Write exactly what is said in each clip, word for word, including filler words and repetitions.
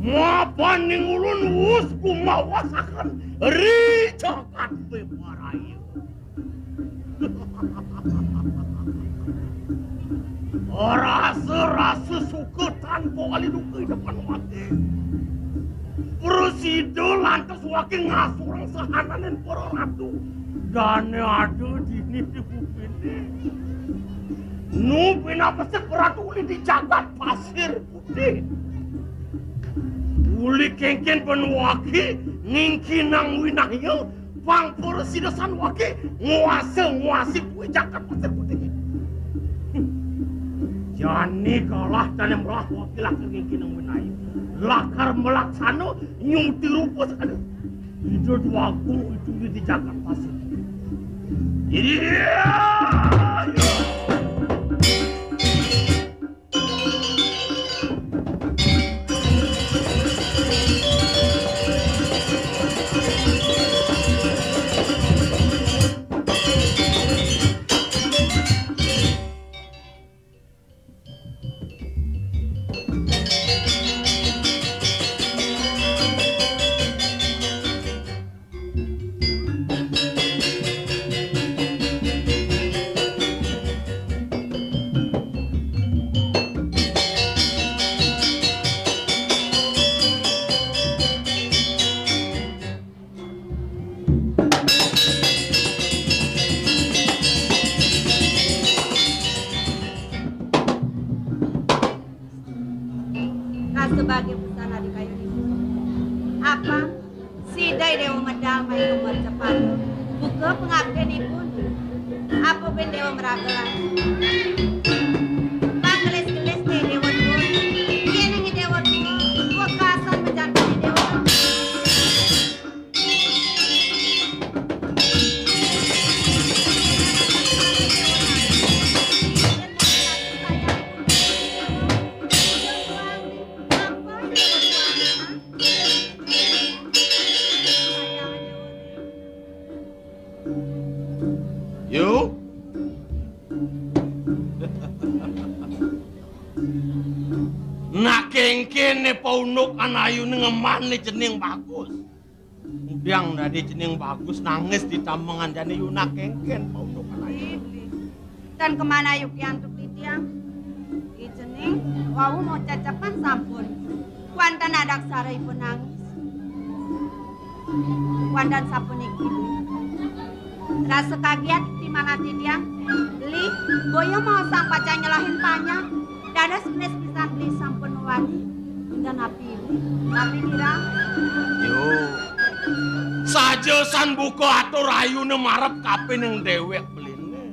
Mapan ning ulun wus kumawasaken ri jagat Bebaraya. Rasa-rasa suka tanpa kali duka depan wake. Prasida lantas wake ngasurang sahananing para ratu. Dane ada dini di bumi ini. Nu pinapasik ratu uli di jagat pasir putih. Uli kengken ben wake ngingkinang winaya, pang prasida san wake nguasa nguasi kuwi jagat pasir putih. Jani kalah dane melah wake lakar ngingkinang winaya. Lakar melaksana nyuti rupa sekali. Ida Dwagung itu di jagat pasir. Iya. Nah, sebagai pesan adik ayu ibu. Apa? Sida Dewa medal main nomor cepat. Buka pengabdian ibu. Apa ben Dewa meraga? Panggelis-gelis deh Dewa tuh. Iya nih Dewa tuh. Wekasan menjantai Dewa. Yu. Nah, kengkene paunduk anayune ngemane cening bagus. Ngudiang dadi cening bagus nangis di tamengan jane yuna kengken paunduk anayune. Dan kemana ayu kiantuk titiang? I cening wau mau cacapan sampun. Kuantan adak sara ipun nangis. Kuantan sapuniki. Rasa kaget di mana titiang. Li, boya mau sang paca nyelahin panjang. Dados kenis pisan beli sampun wani. Dan api ini, api dirang. Yo. Saja san buka atur ayune marep kapining dewek beline.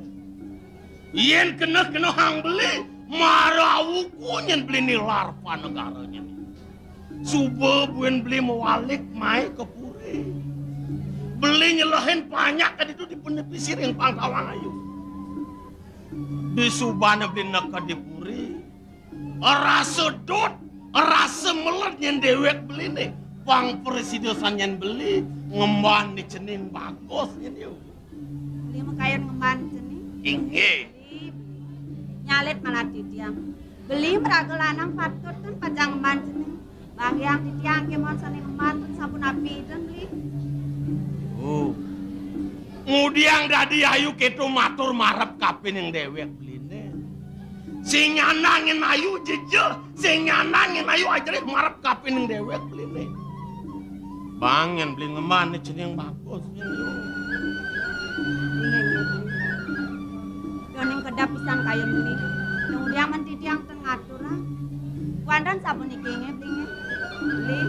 Yen kena-kena hang beli, mara awuku nyen beli nilar panegara nyen. Suba buin beli mewalik mai ke puri. Beli nyelehin panjak tadi itu dipenepi siring pangkawang ayu. Di subane beli neka di puri. Rasa dot Rasa melet nyén déwék beliné. Pang prasida san nyén beli ngemban cening bagus nyén, Yu. Beli makayun ngemban cening. Inggih. Beli, beli. Nyalit malah titiang. Beli maraga lanang patut ten pacang ngemban cening. Banggiang titiang kémon sané ngemban ten sampun api ten, beli. Oh. Ngudiang dadi ayu kéto matur marep kapining déwék beliné. Sing nyandangin ayu jeje, sing nyandangin ayu ajerih marep kapining déwék beliné. Bang, nyén beli ngemban cening bagus, nyén, Yu. Inggih, inggih, beli. Duaning kedap pisan kayun beli. Ngudiang men titiang ten ngatur, ah. Wénten sapuniki nggih, beli nggih. Beli,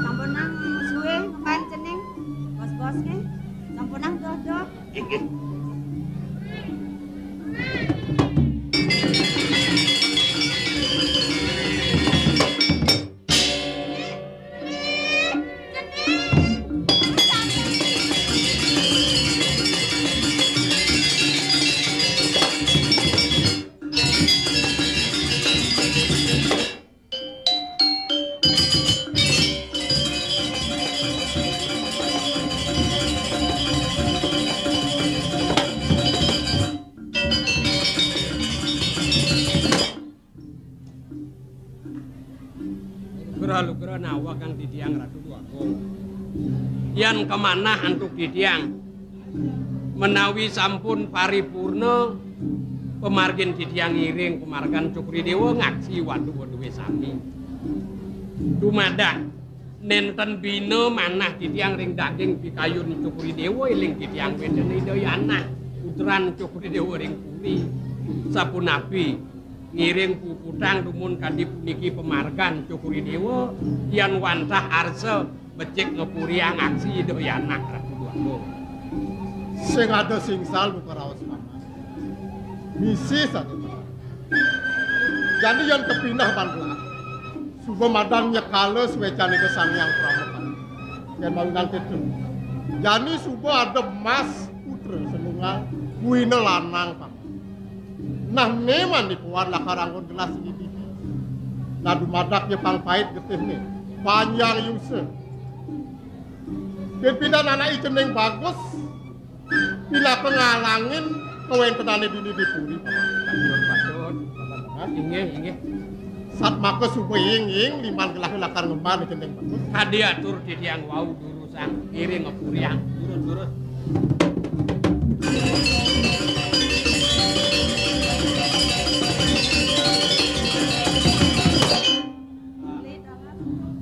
sampunang sué ngemban cening. Bos-bos nggih. Sampunang doh-doh. Inggih. Lugra-lugra nawakang titiang Ratu Déwa Agung. Yan kamanah antuk titiang, menawi sampun paripurna pamargin titiang ngiring pamargan Cokor I Déwa ngaksi wadu-wadué sami. Dumadak nénten bina manah titiang ring daging pikayun Cokor I Déwa, éling titiang wénten Ida Yana, putran Cokor I Déwa ring puri. Sapunapi ngiring puputang dumun kadi puniki pamargan Cokor I Déwa, yan wantah arsa becik ngapuriang aksi Ida Yana Ratu Déwa Agung. Sing ada singsal buka raos paman. Misi saja. Jani yan kapindah ban gelah. Suba madan nyekala suécan Ida Sang Hyang Pramukara. Yén mawinan kéto. Jani suba ada mas putra senunggal, buina lanang, paman. Nah, né mani kuat lakar anggon gelah sini dini. Nah, dumadak ya pang pait getihné. Panjang yusa. Pimpinan anak cening bagus, pinaka ngalangin kawéntenané dini di puri, paman. Patut, patut, paman. Inggih, inggih. Satmaka suba ing-ing liman gelah lakar ngemban cening bagus. Kadi atur titiang wau durusang ngiring ngapuriang. Durus, durus.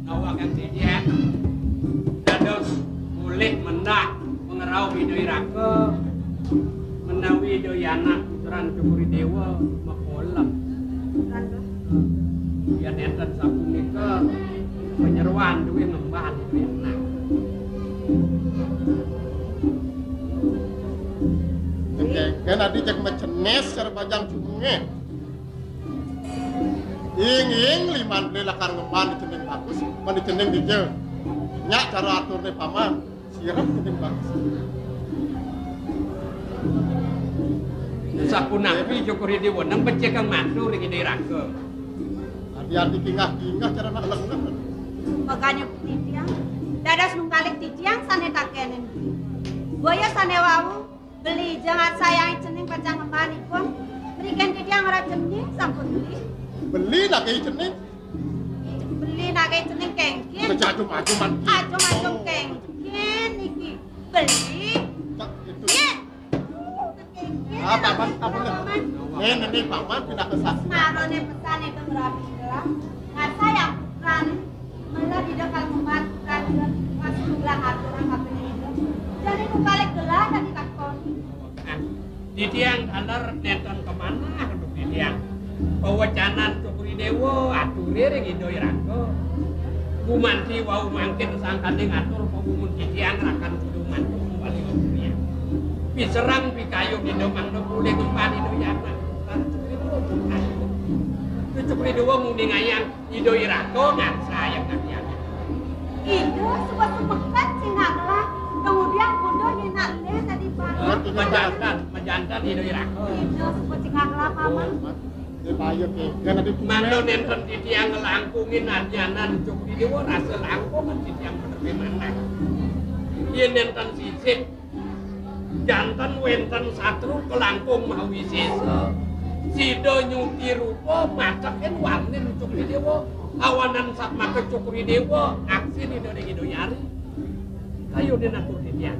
Nawakang titiang dados mulih mendak pangrauh Ida I Raka menawi Ida Yana putran Cokor I Déwa makolem. Yan nénten sapunika panyeroan duwé ngemban Ida Yana. Kén adi cék macenés cara bajang cungé. Ing-ing liman beli lakar ngemban cening bagus, mani cening dija. Nyak cara aturné paman, sirep cening bagus. Sapunapi Cokor I Déwa nang becik kang matur ring Ida I Raka. Adi-adi kingah-kingah cara nak lengah. Makanya titiang, dados nungkalik titiang sané takénin. Boya sané wau. Beli ja ngarsayang cening pacang ngemban ipun. Mrikin titiang ora cening sampun beli. Beli lagi cening. Beli lagi cening kéngkén. Kejadum-aduman. Adum-adum kéngkén niki. Beli. Cak, itu. Nggih. Aduh, kéngkén. Ah, paman, paman. Paman. Nih, nih, paman pindah ke sastra. Marone pesan itu ngrabi gelah. Ngarsayang putrane. Mula dida kal ngemban putrane. Masih ngelah aturang kabeh dida. Jani nu balik gelah tadi takon. Titiang taler nenten kemanah untuk titiang. Pewecanan Cokor I Dewa ature ring Ida I Raka. Gumanti wau mangkin sangkaning atur pamungun titiang rakan kudu mantuk kembali ngapuriang. Piserang pikayun Ida mangda polih ngemban Ida I Anak. Cokor I Dewa nguningayang Ida I Raka ngarsayang titiang. Ida suba sumekat sing ngelah, kemudian bunda nyenak leh tadi pagi. Majanten, majanten Ida I Raka. Ida suba sing ngelah, Paman. Mangda nenten titiang nglangkungin anyanan Cokor I Dewa, rasa langkung titiang bener manah. Yen nenten sisip, janten wenten satru kalangkung mawisésa. Sida nyuti rupa matekin warnin Cokor I Dewa. Awanan satmaka Cokor I Dewa aksin Ida Ding Ida Yari. Kayunin atur titiang.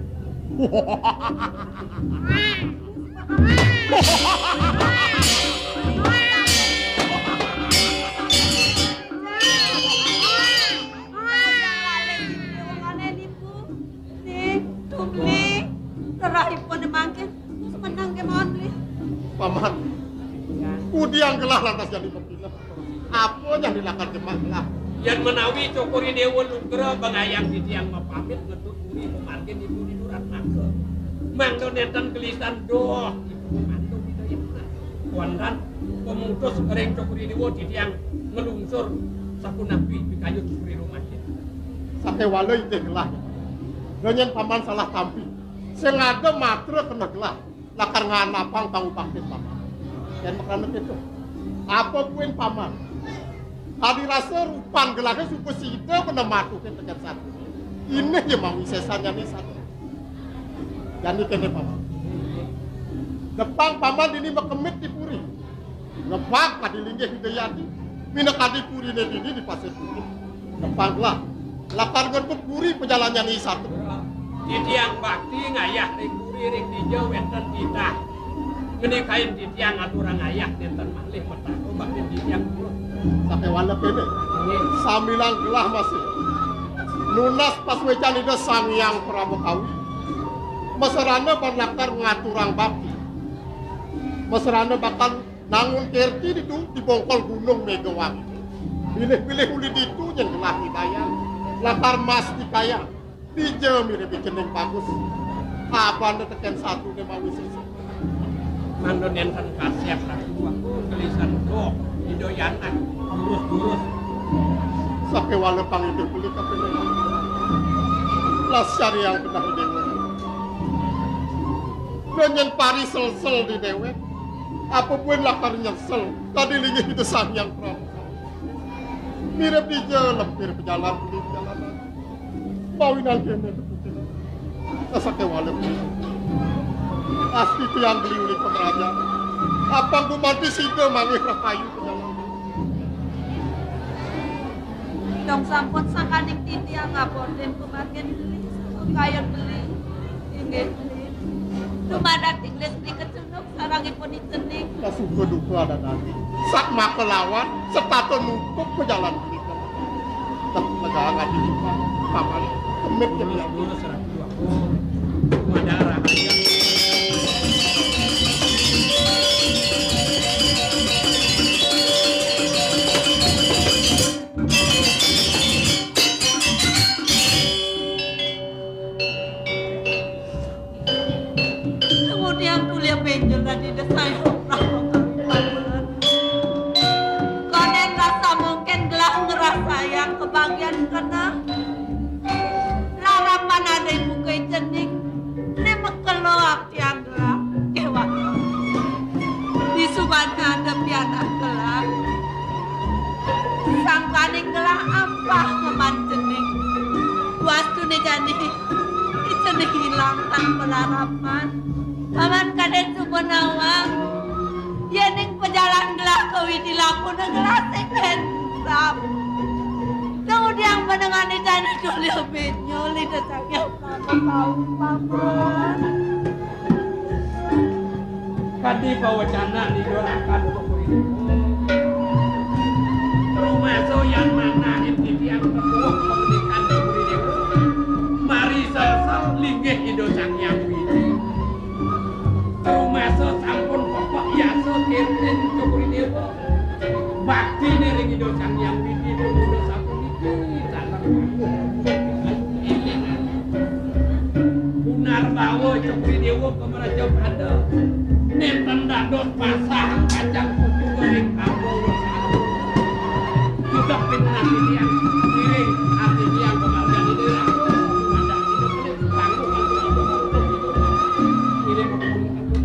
Ning, tumling, rerahipun mangkin, terus menang kemawon, Bli. Paman, kudiang gelah lantas jadi pepilep. Apa yang dilakukan Demak gelah? Yen menawi Cokor I Dewa lugra bengayang titiang mapamit ngedut puri pamargin ibu diduran mangga. Mangda nenten gelisan doh ibu mantuk Ida Hyang Wonten pamutus ring Cokor I Dewa titiang nglungsur sapunapi pikayun ri rumah kita. Sakéwala inggih gelah. Lah yen paman salah tampi, sing ada matra kena gelah, lakar nganapang pangubaktin paman. Yen makrana kéto. Apa buin paman? Adi rasa rupan gelahé suba sida kena matuhin tekén satu. Inih ya mawisésanyané satu. Jani kéné paman. Depang paman dini makemit di puri. Ngebag kadi linggih Ida Hyang. Minakadi puriné dini di Pasir Putih. Depang gelah. Lakar ngedut puri pajalanyané satu. Titiang bakti ngayah ring puri ring dija wénten titah. Ngenikain titiang aturang ayah nénten malih petaka bakti titiang purun. Sakéwala kéné. Nggih. Sambilang gelah masih nunas pasuécan Ida Sang Hyang Parama Kawi. Masrana ban lakar ngaturang bakti. Masrana bakal nangun kerti ditu di bongkol Gunung Mégawangi. Pilih-pilih uli ditu yén gelah nyidayang. Lakar mastikayang. Dija mirib cening bagus. Abana tekén satuné mawisésa. Mangda nénten kasép lagi waktu gelisan doh Ida Hyang durus-durus. Sakéwala pangidih beli kaping. Las cari yang benar déwa. Lah yén pari selsel di déwék, apa buin lakar nyesel kadi linggih Ida Sang Hyang Prabu. Mirib dija lempir pejalan beli pejalanan. Mawinan kéné tepukin. Sakéwala. Asti tiang beli uli pemerajan. Apang gumanti sida manggih rahayu pejalan. Dong sampun sangkaning titiang ngabotin kumatin beli, kayun beli. Inggih beli. Dumadak tinglis beli kecunduk sarangipun icening. Lah suka duka ada nanti. Sak maka lawan, setata nutup pejalan beli. Tah, lega ati paman, kemit ya. Lurus, lurus, Ratu. Aku madara aja. Kemudian tulia benjol tadi desai. Konen rasa mungkin gelah ngerasa yang kebagian kena larapan ada buka cening. Ini mekelo apian gelah. Kewak. Di subana ada pianak gelah. Sangkaning gelah ampah ngemancening. Wastune jani, icening ilang tan pelarapan. Paman kadén suba nawang. Yéning pejalan gelah kawidi lakuna gelah sing kén sab. Kemudian menengani jani kuliah benyol ida sangya paman. Kadi pawecana nidolakan pokok ini. Rumasa yan manahin titiang tepuh pendidikan Cokor I Dewa. Mari selsel linggih Ida Sang Hyang Widi. Rumasa sampun pepek yasa kirtin Cokor I Dewa. Bakti ring Ida Sang Hyang Widi tumunda sapuniki, taler wangguh. Punarbawa Cokor I Dewa ka Mrajapada. Nénten dados pasah kacang putu ring Kabawa Saha. Sudah pinunah titiang, ngiring ati titiang ka margan Ida Ratu. Wangguh, wangguh, wangguh, wangguh. Ngiring ka margan Ida Ratu.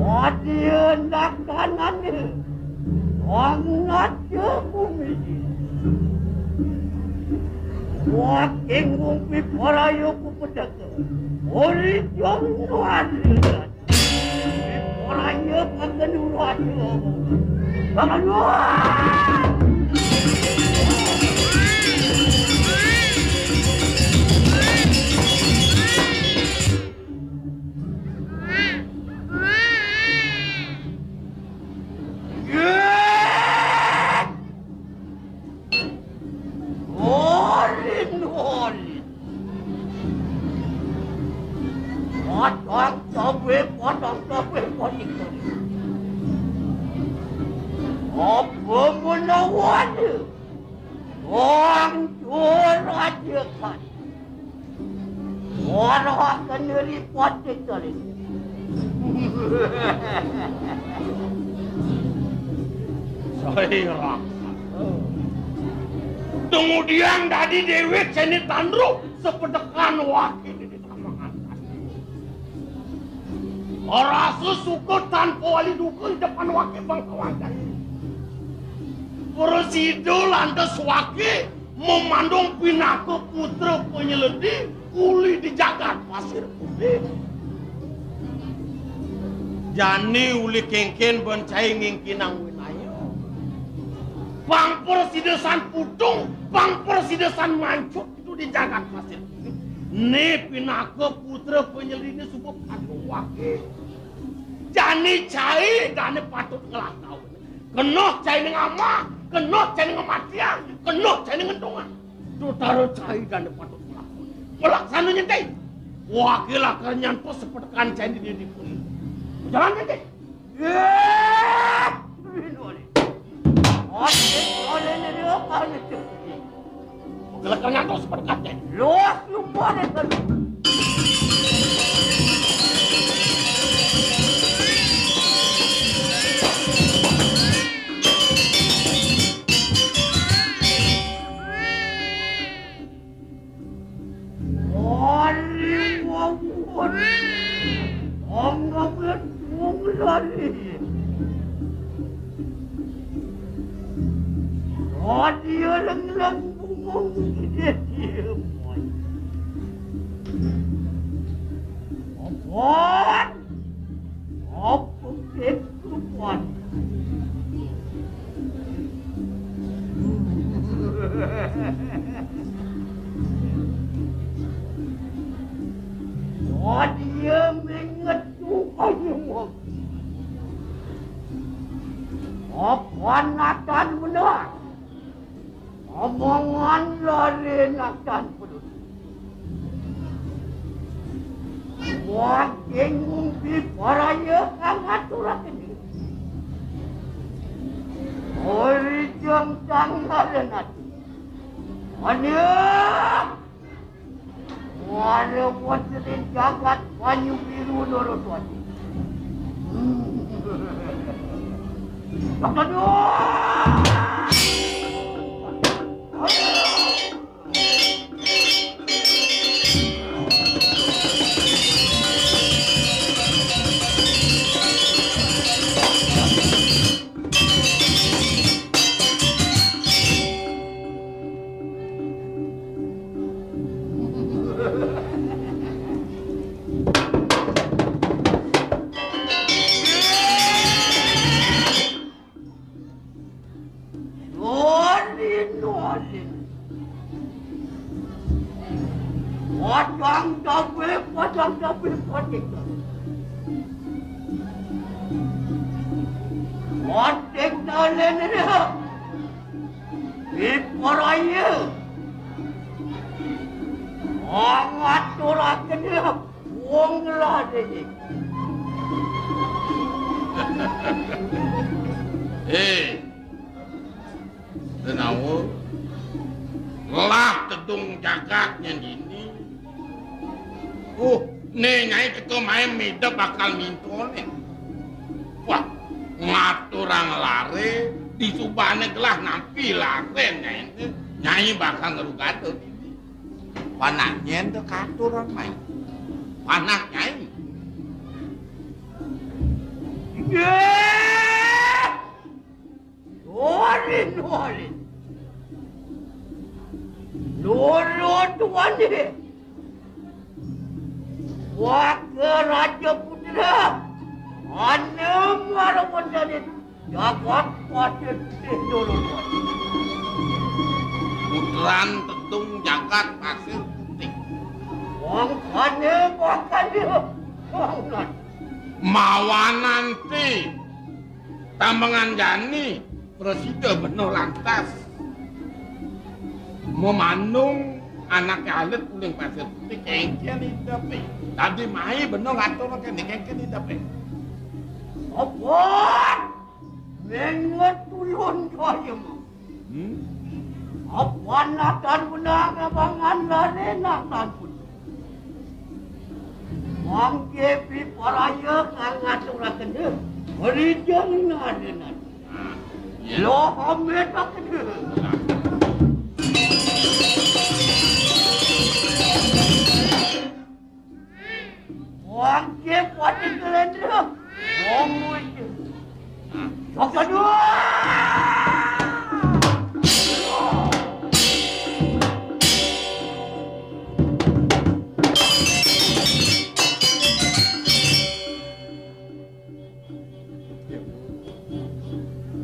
Wadiya nakanané, wang naja bumi. Waking ngumpi paraya kupedaka. Ori jom nuan. Paraya kageni raja. Kageni. Olin, olin. Potong tobe, potong tobe, potong tobe. Apa menawa ada? Wong tua raja kan. Ora kena report kita lagi. Saya rasa. Kemudian dadi dewek seni tandru sepedekan wakil di tamangan. Rasa suka tanpa wali duka di depan wakil bangsawan. Prasida lantas wakil memandung pinaka putra penyeledi uli di jagat Pasir Putih. Jani uli kengken bencai ngingkinang winaya. Pang prasida san putung, pang prasida san mancut itu di jagat Pasir Putih. Né pinaka putra penyeledi suba patut wakil. Jani cai dane patut ngelah taun. Kena cai ning amah, kena cai ning kematian, kena cai ning ngentungan. Tutara cai dane patut ngelah. Pelaksana nyentai. Wakil akan nyantos sepedekan cai di diri pun. Jalan nyentai. Eh, ini oleh. Oke, oleh ini dia kan itu. Gelekannya tuh seperti kaca. Los, lupa deh kan. Wali wawon. Anggap wong lali. Wadi leng-leng bungong gede diem. Apaan? Apa ketuan? Wadi mengetu ayo. Apa natan benar? Omongan lari nakan peduli. Waking ngumpi paraya kang aturaken. Ori jeng kang ngaren ati. Anak! Wala wonten ing jagat banyu biru Naraswati. Aduh! Nolin, nolin. Padang tabe, padang tabe, padang tabe. Padang nolin ya. Iparaya. Angaturaken ya. Wong lari. Eh, Senawa ngelah tedung jagat nyendini. Uh, né Nyai teka main mida bakal mintone. Wah, ngaturang lare, disubane gelah nampi lare Nyai, Nyai bakal ngerugada. Panaknyen to katurang main. Panak, Nyai. Nggih. Nuwun, nuwun. Nurut wani. Waka Raja Putra. Anem marwedane jagat Pasir Putih nurut wani. Putran Tetung jagat Pasir Putih. Mangkane bakal dia. Mawananti. Tambangan jani prasida benuh lantas mamandung anake alit uling Pasir Putih, kengken idepe. Dadi mai benuh ngatur kene, kengken idepe. Apan menget tulun kaya mau. Hmm? Apan natan benang abangan lare natan pun. Mangke piparaya kang ngaturaken rijeng nadenan. Iya. Lo amit aken. Mangke pati kelendra. Ngomong. Yang kedua.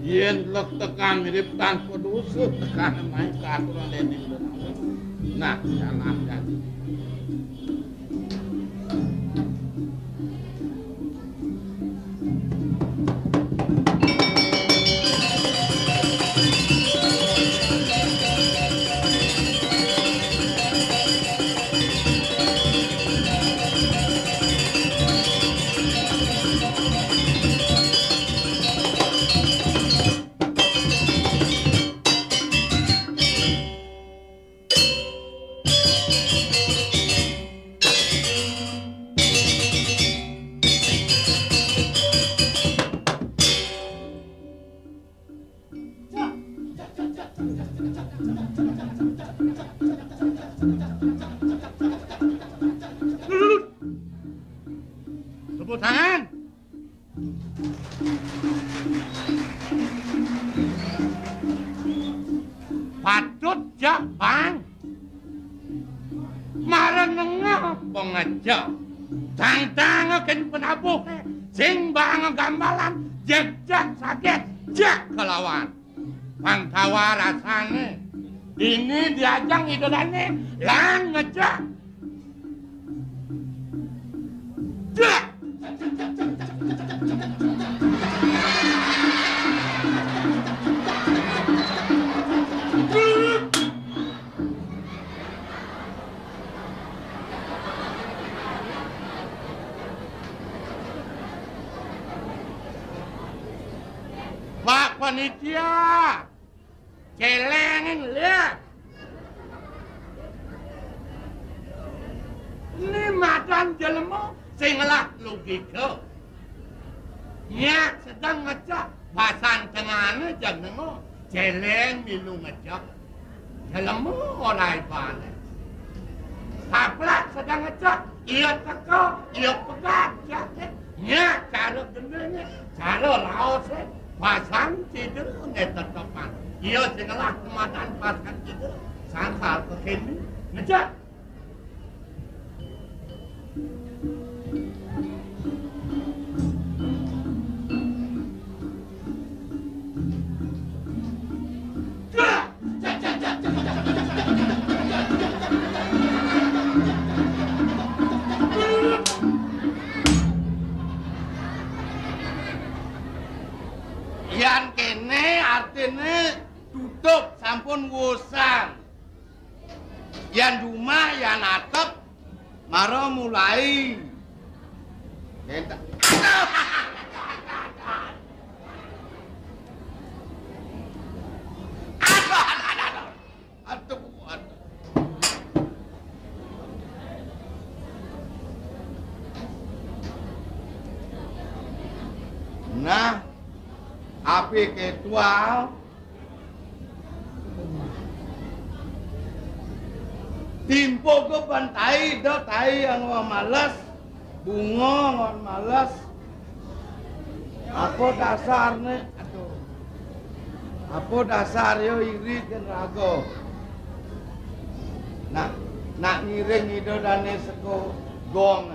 Yen lek tekan mirip tanpa dosa, tekan main katuran dening. Nah, salah jadi. Tepuk tangan. Patut jak, Bang. Marenenga pengeja. Tangtang ken penabuh sing bang gambalan jejak saget jak kelawan. Pangkawa rasane. Ini diajang idolane lan ngejak. Pak Panitia, celengin lihat. Ini madan jelema sing ngelah logika. Nyak sedang ngecek pasan tengahne jenenga, celeng milu ngecek. Jelema ora ibane. Saplak sedang ngecek, iya teka, iya pegat jake. Nyak cara gendenge, cara laose, pasan cidere tetepan. Iya sing ngelah kematan pasan cidere, sangkal kekene. Ngecek. Yan kene artine tutup, sampun wusan. Yan jumah, yan atep, mara mulai. Enten. Aduh, aduh, aduh, aduh. Aduh, aduh. Nah, api ketua Timpo go bantai, do tai yang males. Bunga ngon males. Apa dasarné? Aduh. Apa dasar ya iri kén raga? Nak, nak ngiring Ida Dané seka gong.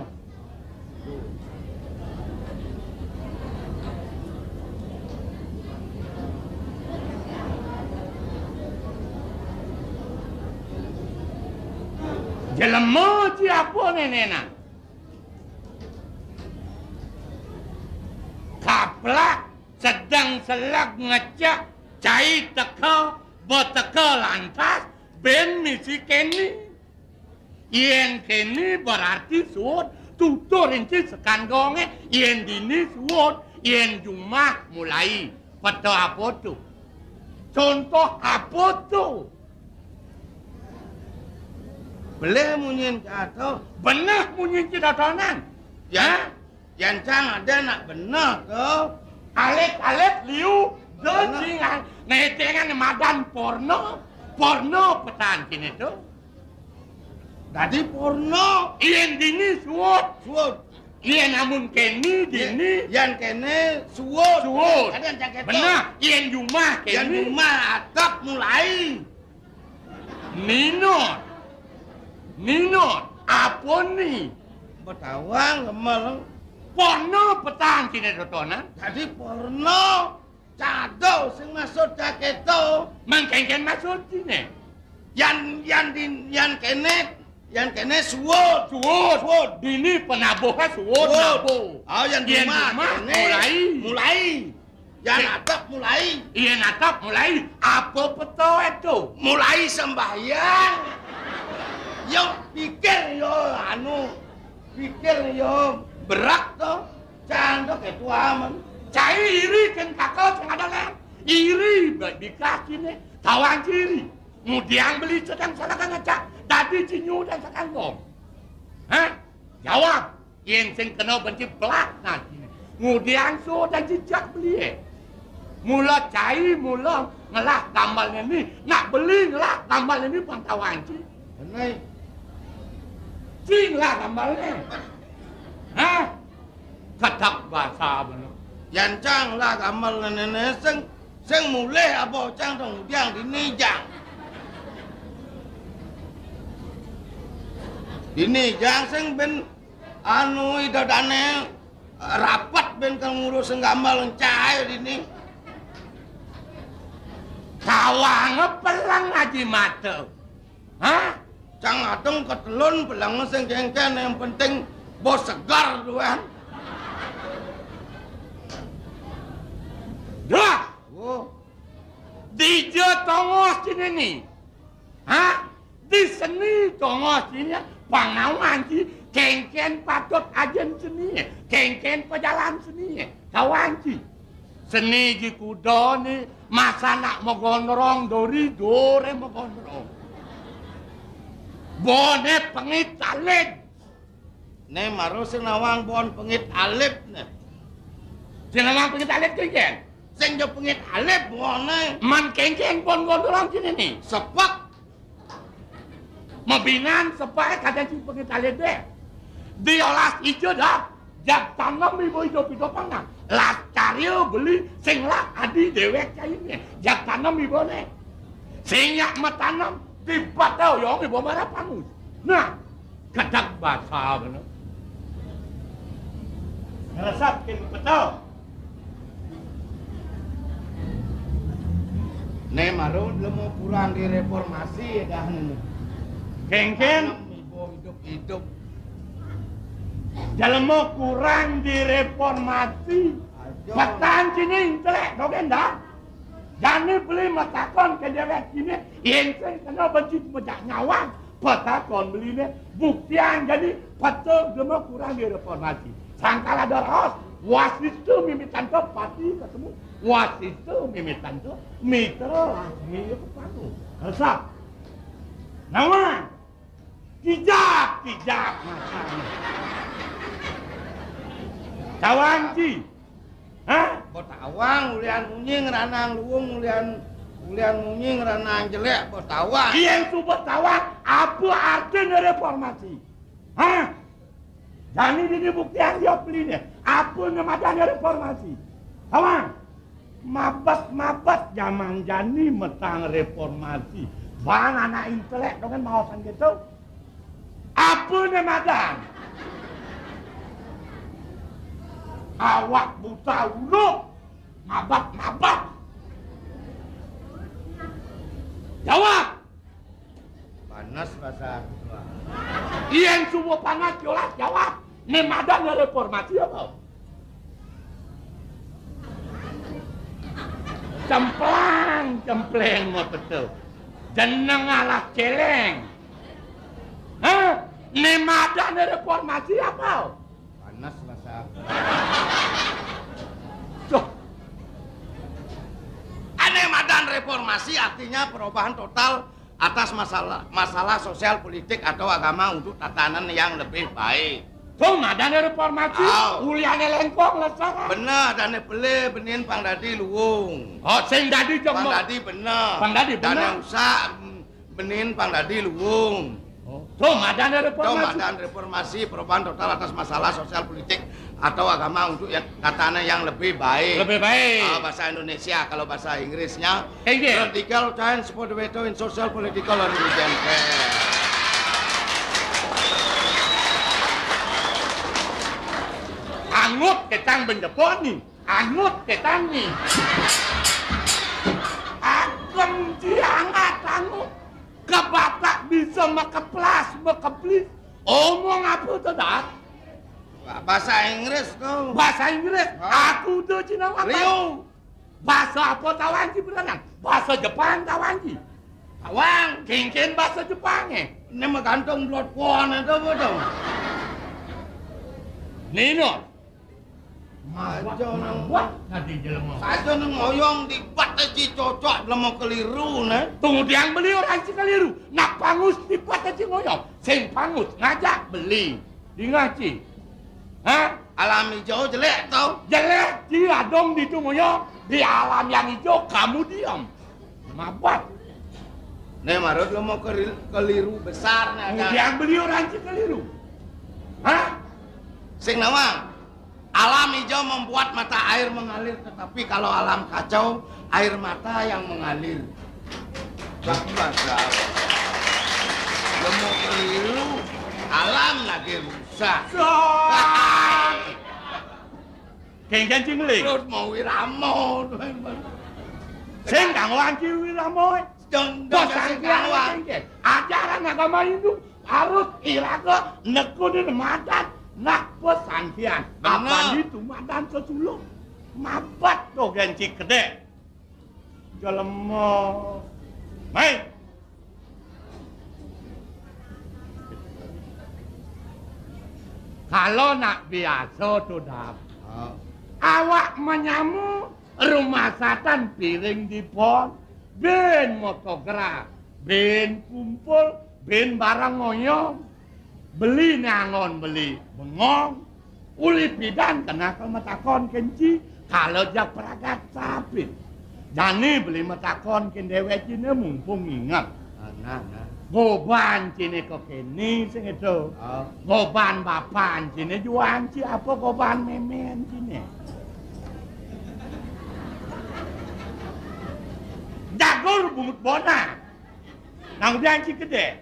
Jelema ci apa nénénan? Kaplak sedeng seleg ngecek, cai teka, beteka lantas, bén misi keni. Yén keni berarti suud, tutur inci sekan gongé, yén dini suud, yén jumah mulai. Peta apa tu? Contoh apa tu? Belih munyin cato. Beneh munyin ci dodonan. Ya. Hah? Yan cang ada nak beneh to. Alit-alit liu, de cingan. Netengan madan porno. Porno petan kini to. Dadi porno. Yén dini suud. Suud. Yén amun keni dini. Yan kene suud. Suud. Ada yang cang keto. Beneh, yén jumah keni. Yan jumah atap mulai. Ninot. Ninot. Apa ni? Betawang gemel. Porno petan kini dodonan. Dadi porno. Cado sing maksud cang keto. Mengkengken maksud kini. Yan, yan din, yan kene, yan kene suud. Suud. Suud. Dini penabuhé suud. Suud. Nabuh. Oh, yan jumah kene. Mulai. Mulai. Yan atap mulai. Iya, natap mulai. Apa peta itu? Mulai sembahyang. Yo pikir yo anu, pikir yo berak to. Cang to ketua men. Cai iri kén kaka sing ada lén. Iri baik bikah kini. Tawang ci iri. Mudiang beli sedeng salah ngecak. Dadi cinyu dan sekan gong. Hah? Jawab. Yén sing kena benci pelak nanti. Ngudian so dan jejak beli. Mula cai, mula ngelah gambalnya ni. Nak beli ngelah gambalnya ni pang tawang ci. Benai. Ci ngelah gambalnya. Hah? Ketak basa bener. Yan cang lah gambal nenek sing, sing mulih apa cang dong ngudian dini jang. Dini jang sing ben anu Ida Dané, eh, rapat ben kal ngurus sing gambal encai dini. Tawang peleng aji mata. Hah? Cang adeng ketelun peleng sing kéngkén, yang penting bos segar duan. Dah. Oh. Dija tongos ci néni. Hah? Di seni tongos ci néni, pang nawang ci, kéngkén patut ajén seni, kéngkén pejalan seni, tawang ci. Seni ji kuda ni, masa nak megondrong dori, dore megondrong. Bone pengit alit. Né maro sing nawang bon pengit alit né. Sing nawang pengit alit kéngkén. Sing jo pengit alit bone. Man kéngkén bon gondrong kini ni. Sepek. Mabinan sepek kadén sing pengit alit deh. Diolas ija dah. Jag tanem ibu idup-idup pangan. Las carya beli sing lah adi déwék cainé. Jag tanem ibu né. Sing nyak matanem di batau yong ibu marah pangus. Nah, Ketek basa bener. Ngresep kén peta. Né maro lemo kurang di reformasi dah né. Kéngkén. Ibu hidup-hidup. Jelema kurang di reformasi. Aja. Petan sini intelek dogén dah. Jani beli matakon ka déwék kini, yén sing kena benci mejak nyawang, patakon beliné, buktian jani peta jelema kurang di reformasi. Sangkal ada raos, wasita mimitan to pati ketemu, wasita mimitan to mitra lagi kepanu. Resep. Nawang. Kijap, kijap. Tawang ci. Hah? Bo tawang, ulian munyi ngranang luung, ulian, ulian munyi ngranang jelék, bo tawang. Yén suba tawang, apa artiné reformasi? Hah? Jani dini buktian dia beliné. Apa né madané reformasi? Tawang. Mabet-mabet jaman jani metang reformasi. Bang anak intelek dong kan maosan gitu. Apa né madan? Awak buta huruf. Mabet-mabet. Jawab. Panas basa. Yén suba panas, yolas jawab. Né madan reformasi apa? Cemplang, cemplang mah betul. Jeneng alah céléng. Hah? Né madan reformasi apa? Panas basa. Duh. Ané madan reformasi artinya perubahan total atas masalah, masalah sosial, politik, atau agama untuk tatanan yang lebih baik. Tuh, madan reformasi. Au. Uliané léngkong lesaran. Bener, dané pelih benin pang dadi luung. Oh, sing dadi jemur. Pang dadi bener. Pang dadi bener. Dané usak, mm, benin pang dadi luung. Oh, tuh, madan reformasi. Tuh, madan reformasi, perubahan total atas masalah sosial, politik, atau agama untuk yang katanya yang lebih baik. Lebih baik. Ah, bahasa Indonesia, kalau bahasa Inggrisnya, Inggris. Radical change for the better in social, political, and religion. Angut ketang benjeponi. Angut ketang ni. Agem diangat angut. Kebatak bisa mekeplas, mekeplis. Omong apa tuh, Dat? Ba-, bahasa Inggris tuh. Bahasa Inggris? Hah? Aku tuh Cina Watan. Liu. Bahasa apa tawang ci berenang? Bahasa Jepang tawang ci. Tawang. Kéngkén bahasa Jepang, eh? Ini mah gantung blot kuan itu apa tuh? Nino. Aja nang buat nanti jelema. Saja nang ngoyong dibat aja cocok jelema keliru, nah. Tunggu tiang beli orang ci keliru. Nak pangus dibat aja ngoyong. Sing pangus ngajak beli. Di ngaci. Hah? Alam ijo jelék to? Jelék, ci adong ditu ngoyong. Di alam yang ijo kamu diam. Mabat. Né marut lo mau keri-, keliru besar né, Kang. Yang beli orang ci keliru. Hah? Sing nawang. Alam ijo membuat mata air mengalir, tetapi kalau alam kacau, air mata yang mengalir. Bagus, Kang. Lo mau keliru, alam lagi rusak. Sah. Kéngkén ci ngeling. Terus mau wiramo. Sing kang wanci wiramo, eh. Dong, dong, sing kang wanci. Ajaran agama Hindu harus iraga nekunin madan nak pesantian. Bener. Apa itu madan sesulung? Mabat to gén ci kedék. Jelema. Mai. Kalau nak biasa tuh, Dap. Ah. Awak menyamu rumah satan piring dipon, bin motograf, bin kumpul, bin barang ngoyong. Beli nangon beli bengong. Uli pidan kena ke metakon kenci, kalau jak pragat sapin. Jani beli metakon ken déwék cine mumpung inget. Ah, nah, nah. Goban cine kok keni sing itu. Oh. Goban bapan cine juang ci apa goban memen cine. Jagur bungut bona. Nang udah ci gede.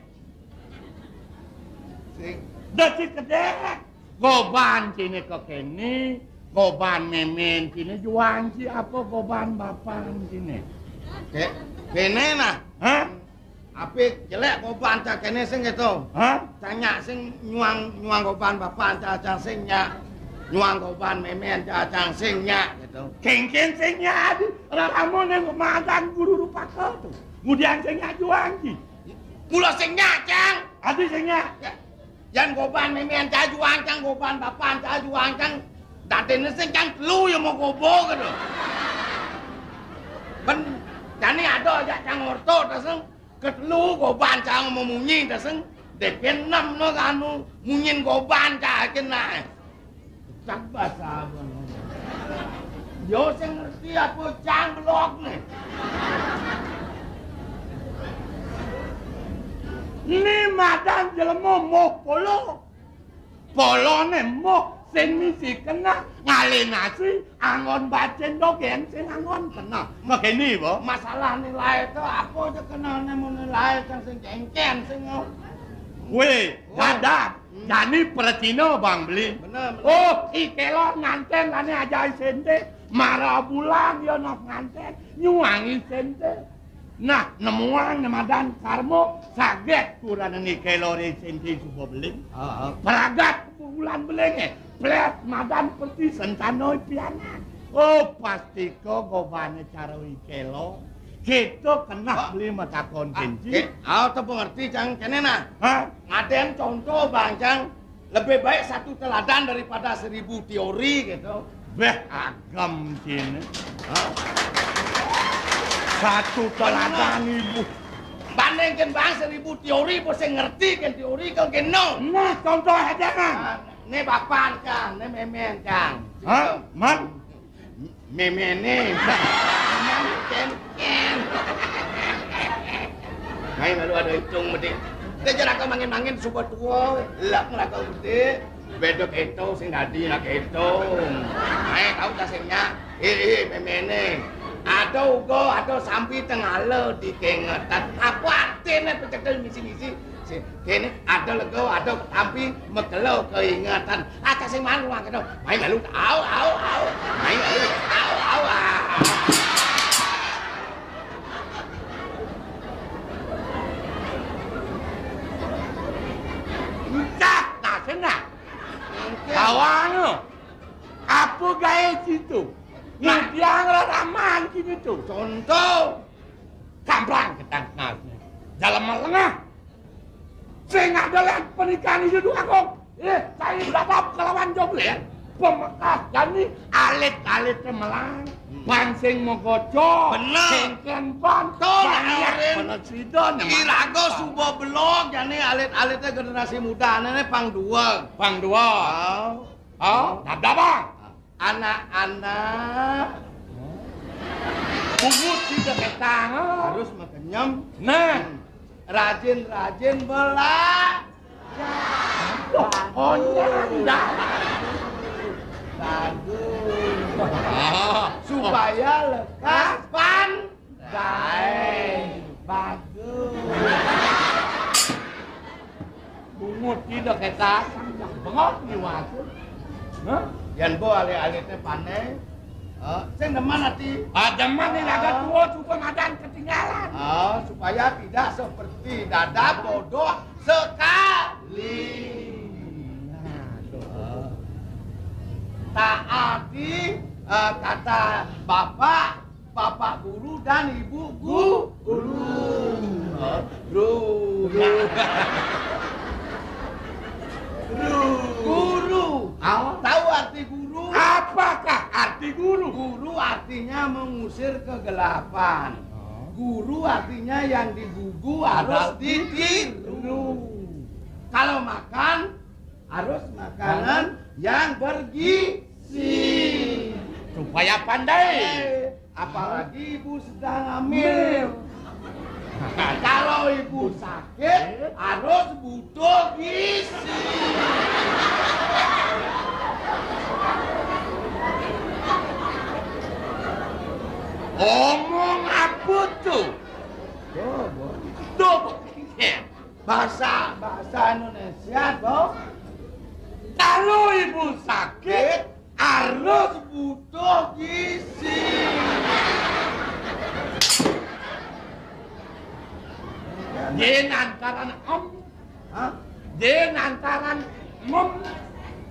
Sing. Dadi gedek. Goban cine kok keni, goban memen cine juang ci apa goban bapan cine. Ke-, kene nah. Hah? Ape jelék goban ca kene sing gitu. Hah? Ca nyak sing nyuang, nyuang goban bapan ca, ca sing nyak. Nyuang goban memen ca, ca sing nyak gitu. Kéngkén sing nyak adi. Raramo ning madan guru rupaka tuh. Kemudian sing nyak juang ci. Mula sing nyak, Cang. Adi sing nyak. Ya. Yan goban memen ca juang, Cang, goban bapan ca juang, Cang. Dadene sing, Cang, telu ya mau gobo gitu. Ben, jani ada aja, Cang, orto, ta sing. Ketelu goban, Cang, mau munyi, ta sing. Depen enam no anu, munyin goban ca kena. Cak basa abang. Yo sing ngerti apa, Cang, blok nih. Ni madan jelema moh polo. Polone moh sing misi keneh, ngalih nasi anggon bacén dogén sing anggon keneh. Mengkéné, Bo. Masalah nilai to apa aja kenehné, mun nilai sing, sing kéngkén sing. Wéh, oh, dadap. Hmm. Jani pracina, Bang Beli. Bener, bener. Oh, I Kelor ngantén lani ajah I Sénté, mara bulan ia noh ngantén, nyuang I Sénté. Nah, nemuang né madan karma, saget kurenan I Keloré I Sénté suba beling. Heeh. Pragat bulan belingé, plét madan preti sentana pianak. Oh, pastika gobané cara I Kelor. Kéto keneh, Pak, beli matakon, ah, kénci. Eh, ah, to pengerti, Cang, kéné nah. Hah? Ngadén contoh, Bang, Cang. Lebih baik satu teladan daripada seribu teori gitu. Béh, agem cina. Hah? Satu teladan ibu. Bandingkan, Bang, seribu teori, bos yang ngerti kan teori, kan keno. Nah, contoh aja, Bang. Nah, ini bapak, Cang, ini memen, Cang. Hah? Man? Méméné. Méméné kénkén. Mai malu ada itung mesti. Dia jangan kau mangin-mangin suba tua, lak ngelakau gede. Beda kéto sing dadi nak kéto. Mai kau dah sing nyak. Eh, eh, méméné. Ada uga, ada sampi tengala dikengetan. Apa artinya pecekel misi-misi? Sing kéné ada lega, ada tampi, makelo keingetan. Aja sing malu mangkeno. Mai malu, au, au, au. Mai malu, au, au, au. Entah, nah, senang. Oke. Tawang lo. Apa gaé situ? Nah. Ngidiang raraman kini tu. Contoh. Kamplang ketang kenasnya. Dalam melengah. Sing ada lihat pernikahan itu dua kok. Eh, saya berapa kelawan jomblo ya? Pemekas jani alit-alit melang. Hmm. Pansing megoco. Bener. Kénkén pan. Tuh, banyak. Aurin. Bener sida nyaman. Iraga suba belog, jani alit-alité generasi muda, ané pang dua. Pang dua. Oh. Oh, dadap, Bang. Anak-anak. Bungut sida ketang, ah. Harus makenyem. Nah. Rajin-rajin belajar. Loh, onyang dah. Bagus. Ah. Supaya lekas pan- Baik, bagus. Bungut tidak kecasan, bengok ni wasu. Hah? Yan bo alih-alih té pané. Eh, sing demen ati. Ah, demen ni laga tua, suka madan ketinggalan. Ah, supaya tidak seperti dada bodoh sekali. Nah, tuh. Taati, eh, kata bapak, Bapak guru dan ibu gu-, guru. Guru. Guru. Guru. Apa? Tahu arti guru? Apakah arti guru? Guru artinya mengusir kegelapan. Oh. Guru artinya yang digugu harus ditiru. Kalau makan, harus makanan yang bergizi. Supaya pandai. Eh, apalagi ibu sedang hamil. Kalau ibu sakit, harus butuh gizi. Omong apa tuh? Tuh, Bu. Tuh, Bu. Bahasa, bahasa Indonesia, Bo. Kalau ibu sakit, harus butuh gizi. Dia nantaran em. Hah? Dia nantaran mem.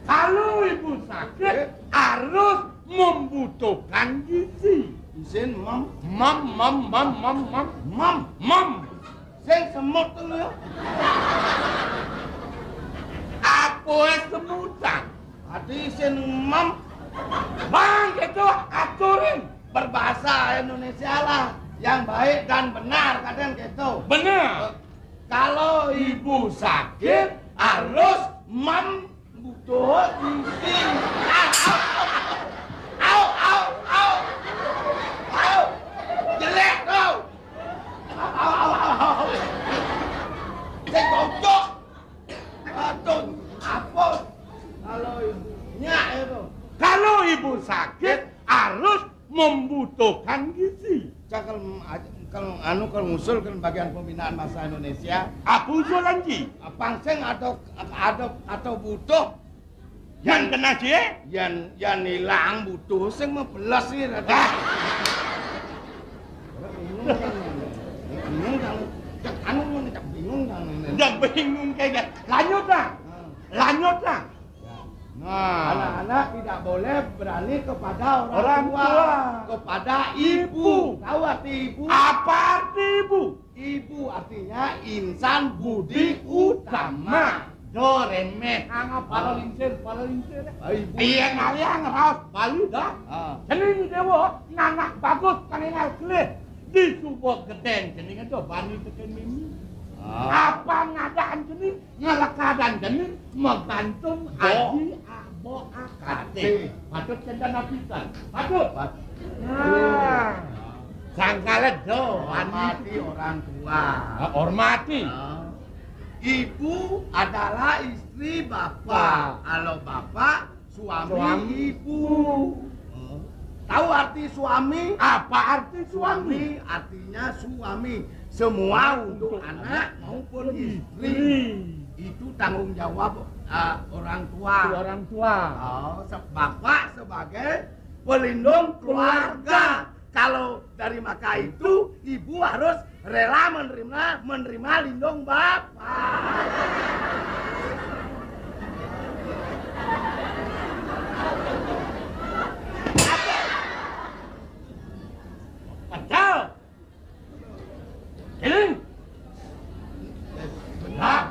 Kalau ibu sakit, harus membutuhkan gizi. Isin mem. Mem, mem, mem, mem, mem. Mem. Mem. Sing semut to lho. Apa semutan? Ati sing mem. Bang, itu aturin. Berbahasa Indonesia lah, yang baik dan benar, kadang gitu. Benar. Kalau ibu sakit, harus mem- Butuh gizi. Au, au, au, au. Au. Jelek kau. Au, au, au, au. Sing bocok. Aduh, apa? Ibu sakit harus membutuhkan gizi. Cak, kalau, kalau anu, kalau ngusul kan bagian pembinaan bahasa Indonesia. Apa usulan, Ji? Apa sing atau, atau, atau butuh? Yang kena, Ji? Yang, yang hilang butuh, sing mabelas sih, rada. Ah. Bingung kan? Bingung kan? Cak anu, cak bingung kan? Udah bingung kayaknya. Lanjut lah. Ah. Lanjut lah. Ya. Nah, anak-anak tidak boleh berani kepada orang, orang tua, tua, kepada ibu. Ibu. Tahu arti ibu? Apa arti ibu? Ibu artinya insan budi utama. Do remeh, angap para lingsir, para lingsir. Ah, ibu. Iya, ngalih angap raos Bali dah. Ah. Cening dewa, nanak bagus, kaningal kelih. Di subuh gedeng, cening ada bani teken mimi. Ah. Apa ngadaan cening? Ngelekadan cening magantung aji abo akate. Patut kentana pisan. Patut. Patut. Nah. Sangkala do, hormati orang tua. Ah, hormati. Ah. Ibu adalah istri bapak. Kalau bapak, suami, suami ibu. Tahu arti suami? Apa arti suami? Suami artinya suami. Semua untuk anak maupun istri. Istri. Itu tanggung jawab, eh, orang tua. Orang tua. Oh, se-, bapak sebagai pelindung keluarga. Kalau dari maka itu, ibu harus rela menerima, menerima lindung bapak. Pecel. Ini. Nah,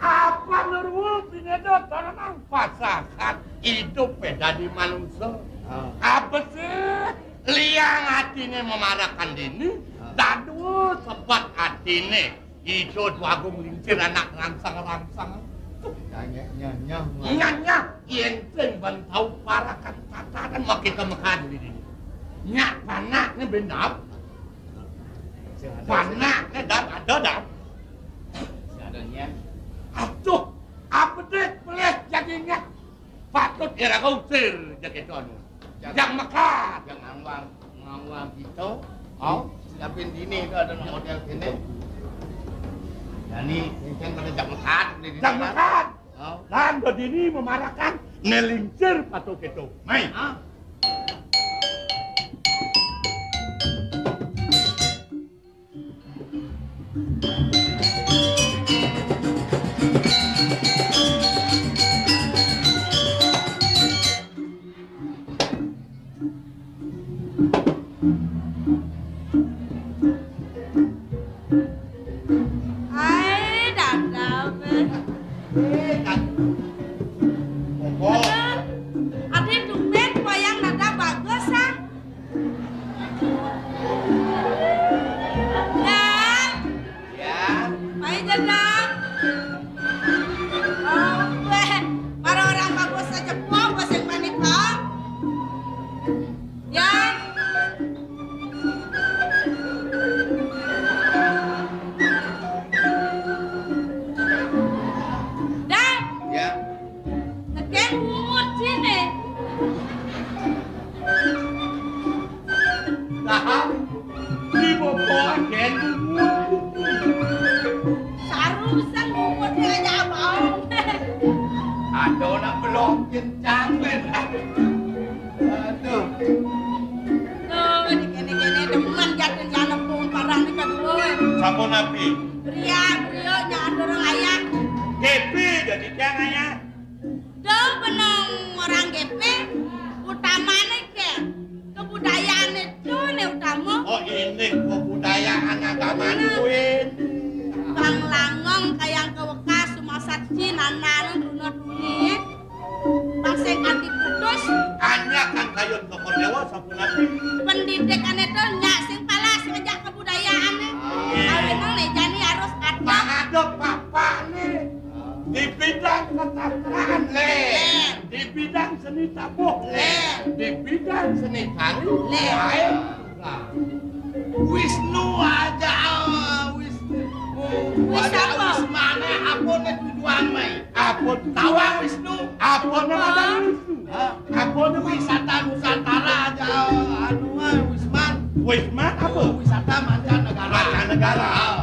apa nurwo pineda tanaman pasakan hidup beda di manusia? Ah. Apa sih liang atine memarakan dini? Ah. Dadua sebat atine. Ijo Dwagung Lingsir anak rangsang-rangsang. Nyanyah, nyanyah. Nyanyah, yen sing ben tau parakan tataran makita mekadu dini. Nyak panakne bendap. Panakne dap ada dap. Sing ada nyen. Aduh, apa deh peleh jadinya? Patut ira kau usir jaket anu. Jangan, jangan mekat. Jangan ngawang, ngawang gitu. Oh, siapin dini itu ada model gini. Nah, ini kan pada jangan mekat, ini jangan mekat. Oh. Lan do dini memarakan nelingsir patut gitu. Mai. Ah. Ai, dadap. Eh, dadap. Monggo. Aduh, adi tumben wayang dadap bagus, ah. Dadap. Ya. Mai jadang. Oh, weh. Para orang bagus saja po, sing panik, Pak. Ya. Dah. Ya. Nekeng ngut sini. Nah, di boboan gendut. Saru bisa ngumutnya aja abang. Aduh, nak belum kencang, men. Aduh. Tuh, di kene-kene demen jatuh nyana pung parang di kedua. Sampun napi? Bria, bria, nyana dorong ayah. Kepi jadi tiang ayah. Do benong orang gepe, utamane ke kebudayaan itu ne utama. Oh, ini kebudayaan agama ini. Bang Langong kayang ke wekas sumasat si nana nu duna duni. Bang sing anti putus. Hanya kan kayun toko dewa sapunapi. Pendidikan itu nyak sing palas ngejak kebudayaane. Ah. Kalau memang ne jani harus ada. Ada bapak nih. Di bidang keterampilan, le. Le. Di bidang seni tabuh, le. Le. Di bidang seni tari, le. Lain juga. Wisnu aja, ah, Wisnu. Oh, wis ada apa? Wis mana? Apa ne tujuan mai? Apa tujuan? Tawa Wisnu. Apa nama Wisnu? Hah? Apa Wisata Nusantara aja, anu, eh, Wisman. Wisman apa? Wisata mancanegara. Mancanegara. Ah.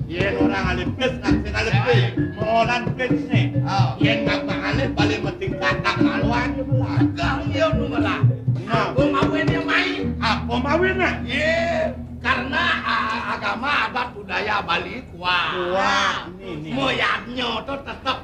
Yén orang alipis, nang sing alipis. Molan pis né. Ah. Yén nggak alif, paling penting kata maluan ya, belah. Kang, iya, nu belah. Nah. Apa mawinnya, mai? Apa mawinnya? Iya, karena, ah, agama, adat, budaya Bali kuat. Kuat, nih, nih. Moyadnya tuh tetep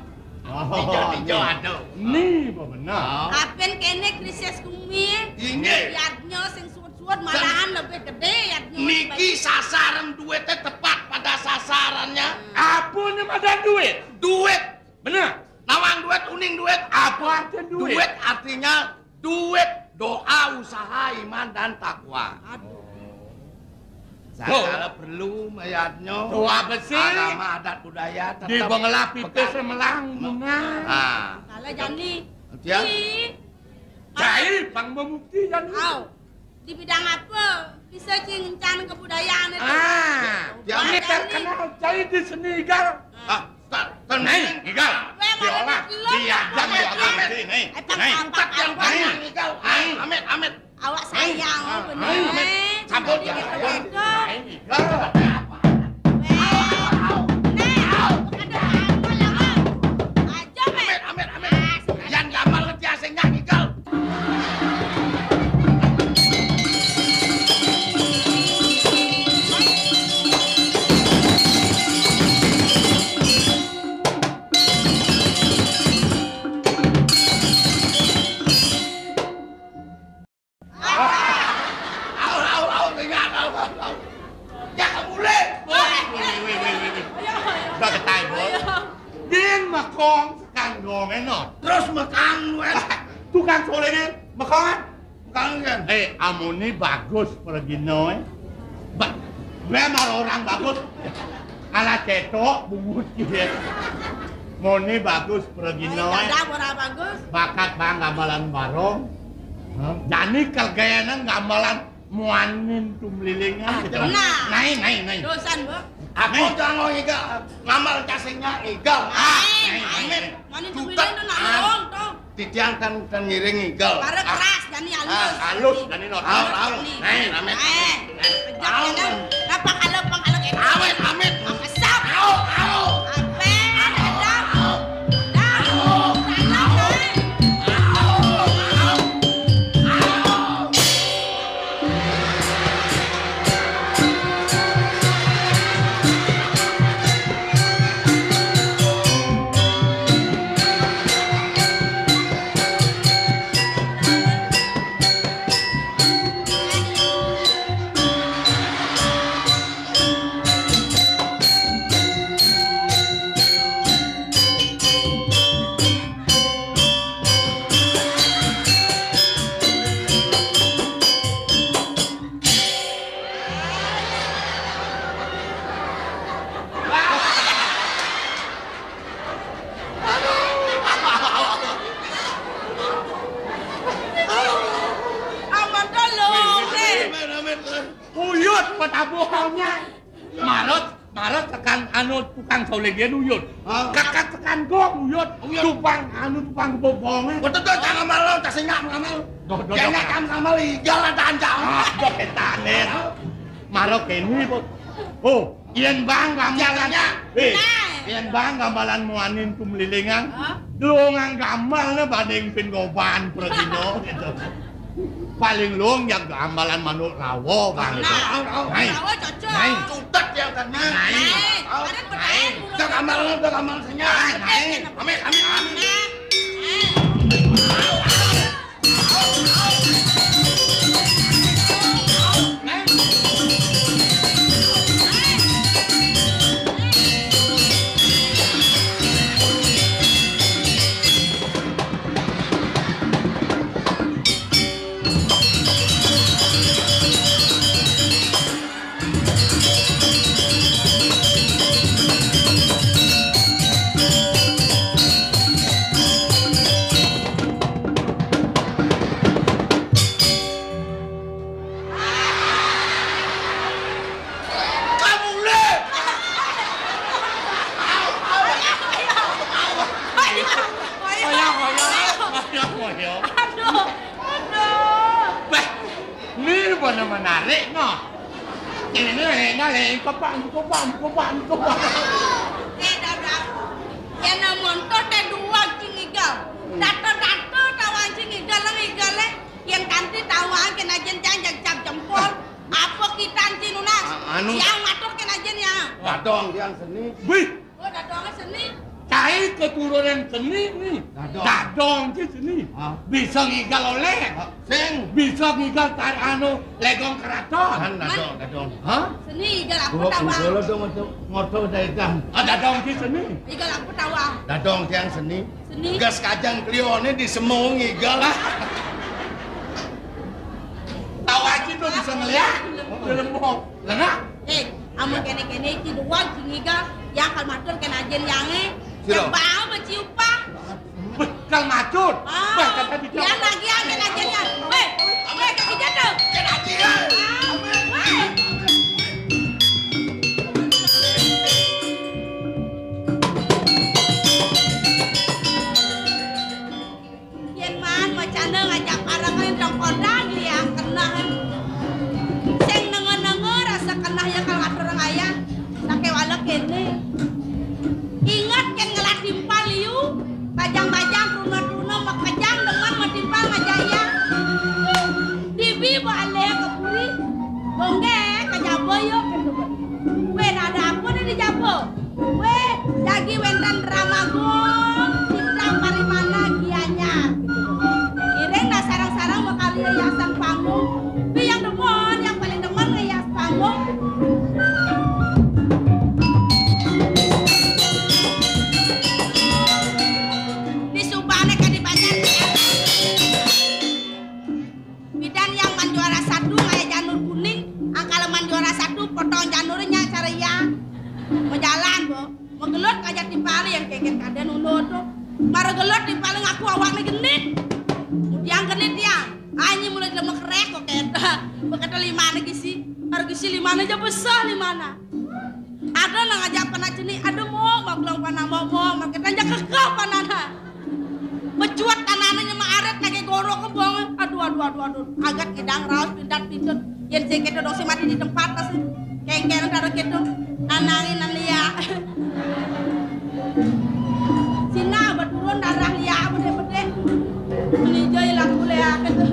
Oh, dija-dija nih. Ada. Nih, bener. Oh. Apin kéné krisis bumi. Inggih. Yadnya sing suwud-suwud malahan lebih gedé yadnya. Niki sasaran duitnya tepat pada sasarannya. Apa nih ada duit? Duit. Bener. Nawang duit, uning duit. Apa artinya duit? Duit artinya duit, doa, usaha, iman, dan takwa. Aduh. Sagala perlu mayadnya. Tuh apa sih? Agama, adat, budaya tetap di Bangla pipis pegang. Melang, bunga. Ah. Salah jani. Dia? Ih. Cai, pang bumukti jani. Au. Di bidang apa? Bisa cing encan kebudayaan itu. Ah, dia ini terkenal cai di seni igal. Ah. Nih, Igal. Biola. Iya, jam dua kali. Nih, nih. Amit, amit. Amit, amit. Awak sayang, bener. Amit. Sampun, ya. Amit, amit. Aja, amit, amit. Yang gamal ngerti asingnya, Igal. Wah, wih, wih, wih, wih, wih. Udah ketai, Bos. Din mekong sekang dong, eno. Terus mekang, weh. Tukang sole, Din. Mekongan. Mekongan. Eh, amuni bagus pergino, eh. Ba-, memang orang bagus. Ala cetok, bungut, gitu ya. Muni bagus pergino, eh. Dadah, ora bagus. Bakat bang gamelan barong. Hah? Jani kergayanan gamelan muanin tumlilingan. Ah, gitu. Benar. Naik, naik, naik. Dosan, Bu. Aku jangan iga ngamal casingnya iga. Ah, naik, naik, naik. Muanin tumlilingan tuh, nah, dong, tuh. Titiang kan, kan ngiring igal. Bara keras, jani halus. Ah, halus, jani normal. Halus, halus. Jani. Nih, amit. Eh, kejap, amit. Kejap. Apa kalau penghalus itu? Amit, amit. Kesap. Au, au. Apa? Au, au. Dah. Au, au. Au, au. Aman to, Lung. Uyut petabuhannya. Marot, marot tekan anu tukang solegé uyut. Hah? Kakak tekan gong uyut. Uyut. Tupang anu tukang bobongé. Betul tuh, jangan malu, tak singap ngamal. Doh, doh, jangan doh. Kamu ngamal, igal ada anjang. Ah, doh, ketanen. Marot kéné, Bu. Oh, yén bang gamelan. Jangan, ya. Eh, nah. Yén bang gamelan muanin tumlilingan. Hah? Dongeng gamelné badé pin goban pragina gitu. Paling luung ya gamelan manuk rawa, Bang. Nah, rawa cocok. Nah. Cutet ya kan. Nah. Nah. Ada petani. Udah gamelan, udah gamelan senya. Nah. Amit, amit, amit. Nah. Aduh. Bah, ini bener menarik, no. Ini enak, le. Kopak, kopak, kopak, kopak. Eh, Dadang. Yén montor té dua cing igal. Dato-dato tawang cing igal, nang igal, eh. Yén kanti tawang kén ajén cang jag cap jempol. Apa kita anti nunas? A-, anu. Yang matur kén ajén ya. Dadong yang seni. Wih. Oh, dadongé seni. Cai keturunan seni nih. Dadong. Dadong ki seni. Ah. Bisa ngigal oleh. Ah, sing. Bisa ngigal tar anu legong keraton. Kan dadong, dadong. Hah? Seni igal apa tawang? Gua dong untuk ngotor dagang. Ah, dadong ki seni. Igal apa tawang? Dadong tiang seni. Seni. Gas kajang klioné di semung igal. Tahu aja tuh bisa ngeliat. Lembong. Lengah. Eh, amun kéné-kéné iki doang sing ngigal, yang kal matur kén ajén yangé. Sira. Yang bau beciupan. Beh, kal matur. Ah, beh, kata dijawab. Yang lagi yang kén ajén yang. Weh, weh, kaki jatuh. Kén ajén. Ah, weh. Yén maan macanné ngajak pareng dong kodang liang keneh. Sing nengo-nengo rasa keneh ya kal ngatur ayah. Sakéwala kéné. Inget kén ngelah timpal liu, bajang-bajang, truna-truna, makejang demen matimpal ngajak ya. Dibi ba alé ka puri, bonggé ka jaba ya kéto. Wéh, ada apa né di jaba? Wéh, jagi wénten drama gong, Cipta Parimana Gianyar. Iring dah sareng-sareng makarya hiasan panggung. Tapi yang demen, yang paling demen ngehias panggung. Di subané kadi banjar. Bidan yang man juara satu ngaya janur kuning, angkal man juara satu potong janurnya cara iya. Majalan, bo. Magelut ngajak timpalé yang kéngkén kadén unu tuh. Mara gelut timpalé ngaku awakné genit. Kemudian genit ya. Anyi mulai lemek rék kok kéto. Bekéto limané gisi. Mara gisi limané ja besah limané. Ada nang ajak panah cenik, ada mo, magelang panah mo, mo, maketan ja kekeh panahna. Mecuat tanahna nyema arit lagi gorok kembang. Aduh, aduh, aduh, aduh. Agat ngidang raos pintat-pintut. Yén sing kéto dong sing mati di tempat, pasti kéngkén karo kéto. Nanangin nan lia. Sina beturun darah lia bedé-bedé. Menijo ilang kuliah kéto.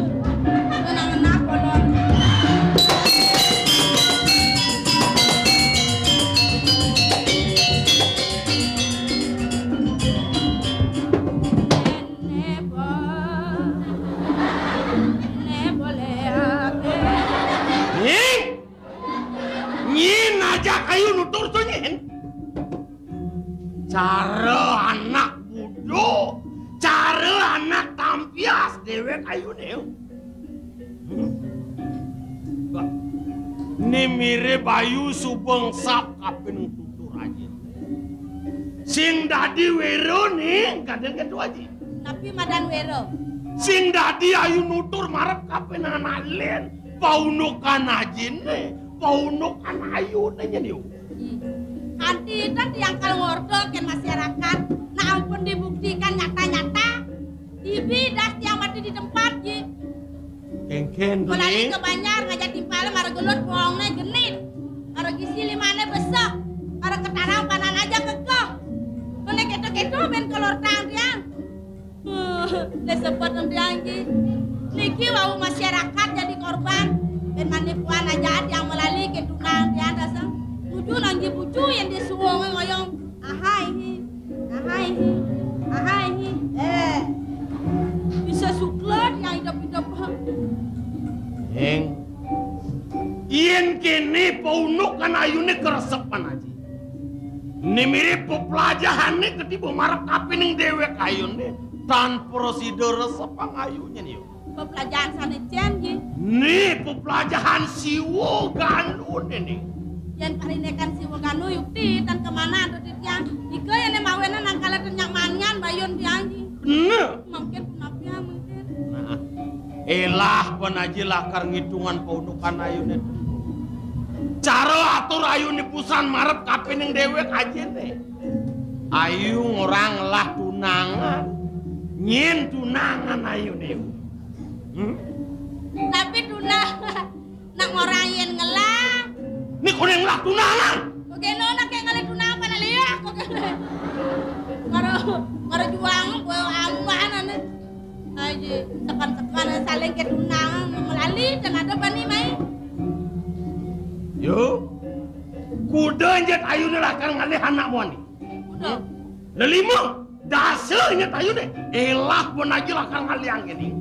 Ngenah-ngenah kolon. Né, bo. Né, boleh, ate. Nyén? Nyén aja kayu nutur to nyén? Cara anak budu, cara anak tampias déwék ayuné. Hmm? Bah, né mirib ayu suba ngesap kapining tutur aji. Sing dadi wéra ning kadén kéto aji. Napi madan wéra? Sing dadi ayu nutur marep kapining anak lén, paundukan ajiné, paundukan ayuné nyén yu. Ih, kanti ten tiang kal ngorta kén masyarakat. Nah, ampun dibuktikan nyata-nyata. Ibi das tiang mati di tempat, ji. Kéngkén to, melali ning? Ka banjar ngajak timpal mara gelut bongné genit. Mara gisi limané besek. Mara ketarang panan aja kekeh. Kéné kéto-kéto bén kelor tang tiang. Lé sepet tiang ki. Niki wau masyarakat jadi korban. Bén manipuan aja tiang melali ké tunang tiang dasar. Nuju nanggi bucu yang disuwung ngoyong. Ahai hi. Ahai hi. Ahai hi. Eh. Bisa suklet yang idep-idep. Ning. Yén kéné paundukan ayuné keresepan aji. Né mirib peplajahané ketiba marep kapining déwék ayuné tan prasida resepang ayuné yu. Peplajahan sané cén, ji? Né peplajahan Siwa Ganduné né. Yén parindikan Siwa Gandu yukti tan kemana to titiang. Ika yén mawinan nang kala ten nyak manian bayun tiang, ji. Nah. Mungkin punapi ya, mungkin. Nah. Élah, pan aji lakar ngitungan paundukan ayuné. Cara atur ayuné busan marep kapining déwék ajiné. Ayu ngorang ngelah tunangan. Nyén tunangan ayuné. Hmm? Tapi tunang nak ngorahang yén ngelah. Né koné ngelah tunangan. Kok kéné nak ké ngalih tunangan panak liak kok kéné. Mara, mara juang kowe ambahan ané. Aji, tekan-tekan saling ké tunangan melali dan ada bani mai. Yo. Kuda nyét ayuné lakar ngalih anak muani. Kuda. Lelima. Dasa nyét ayuné. Élah pun aja lakar ngalih angin.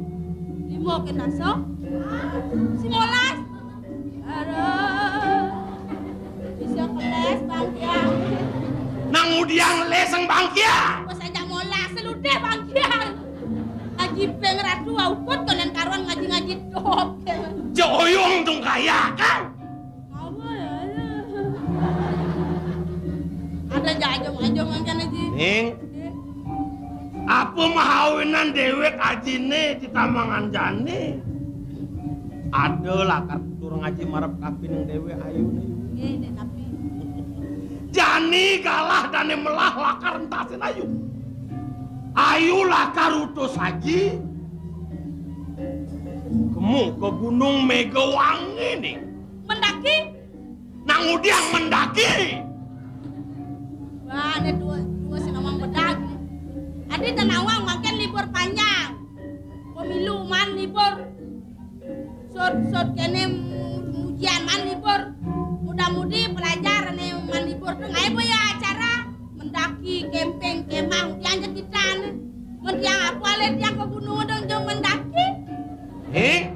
Lima ké dasa. Simolas. Aduh. Bisa keles bangkiang. Nang udiang les sang bangkiang. Wes ajak molas seludeh bangkiang. Ngaji peng ratu aukut konen karuan ngaji-ngaji dop. Joyong dong kaya kan. Apa ya? Ada jajong-jajong kan, Aji? Ning. Apa mahawinan déwék ajiné di tamangan jani? Ada lakar tutur ngaji marep kapining déwék ayuné. Nggih, Nek, tapi jani galah dané melah lakar entasin ayu. Ayu lakar utus aji. Kemu ke Gunung Megawangi ning. Mendaki? Nang udiang mendaki. Wah, ada dua, dua sing nawang bedag. Adi tan nawang mangkin libur panjang. Pemilu man libur. Sud, sud kéné mu-, ujian man libur. Muda-mudi pelajar né man libur tuh ngai boya acara mendaki camping kemah udian jek kita né. Mun tiang apa lé tiang ke gunung dong jong mendaki. Eh?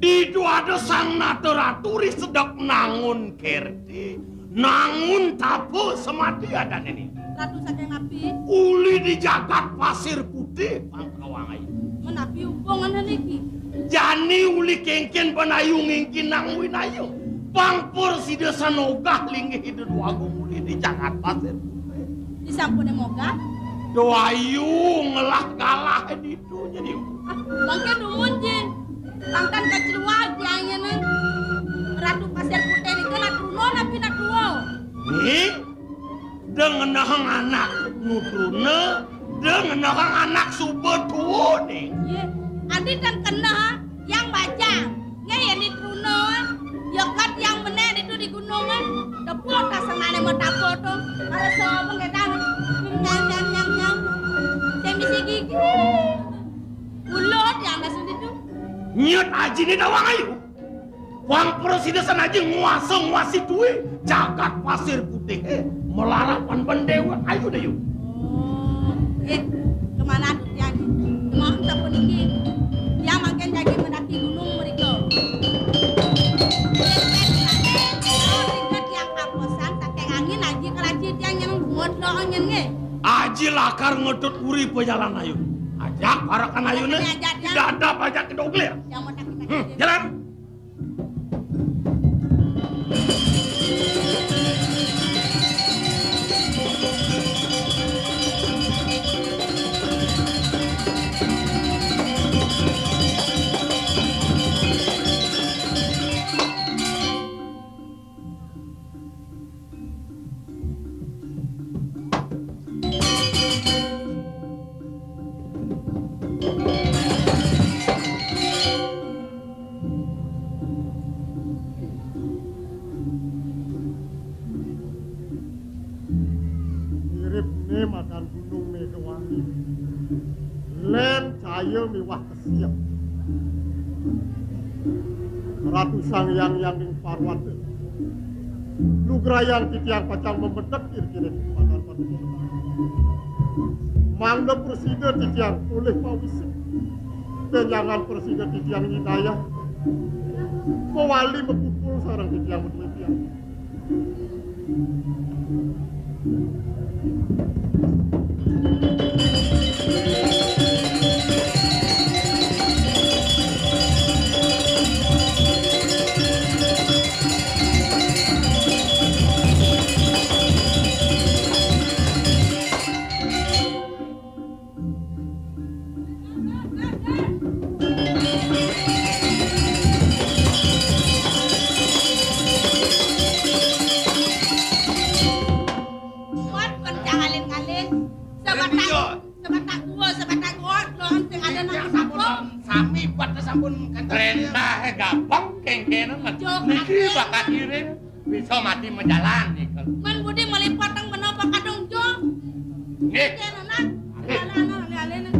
Ditu ada sang nata ratu ri sedek nangun kerti, nangun tapa semati adané ni. Ratu saking napi? Uli di jagat Pasir Putih, Pangkawang Ayu. Menapi hubungan niki? Jani uli kéngkén panayu ngingkin nang winayu. Pang pur sida sanogah linggih Ida Dwagung uli di jagat Pasir Putih. Disampuné mogah? Dwayu ngelah galah di Dunya ni. Ah, mangké dumun, Jin. Pangkan kacluag tiangé né. Ratu Pasir Putih niku nak truna napi nak tua? Nih, da ngenehang anak nu truna, da ngenehang anak suba tua nih. Yé, adi tan keneh, yang bajang. Nggih, yén di truna, ya kat yang menék ditu di gunung, eh. Tepuk tak senane mau tapuk tuh. Ada sapa ngedan. Nyam, nyam, nyam, nyam. Sing bisi gigi. Ulut yang masuk ditu. Nyet aji ni tawang ayu. Wang prasida sanaji nguasa nguasi duwe jagat Pasir Putih, eh. Melarapan ben déwék ayu deh, yu. Oh, eh, kemana tuh tiang? Cuma entah puniki. Tiang mangkin jagi mendaki gunung mriko. Ringkes tiang kaposan saking angin aji kelaji tiang nyeneng buat lo angin nggih. Aji lakar ngedut uri pejalan ayu. Ajak parakan ayune. Ajak, ajak, tiang. Dadap ajak kedoglir. Tiang mau tak kita. Hmm, jalan. Mirip né madan Gunung Megawangi. Lén cahaya miwah kesiep. Ratu Sang Hyang Hyang ing Parwata. Nugrayang titiang pacang memedek kiri-kiri padan paduka. Mangda prasida titiang olih pawisik. Benjangan prasida titiang nyidayah. Mawali mapupul sareng titiang madué tiang. Muat pun jangan ngalih-ngalih. Kami buat sampun kantos. Perintah gampang, kéngkénan mah. Jo, niki kabéh. Bakat iring bisa mati majalan nika. Men budi malipat nang beneh bakadung jo. Nggih. Kéngkénan, nah. Nggih. Alé-alé, alé-alé, nah.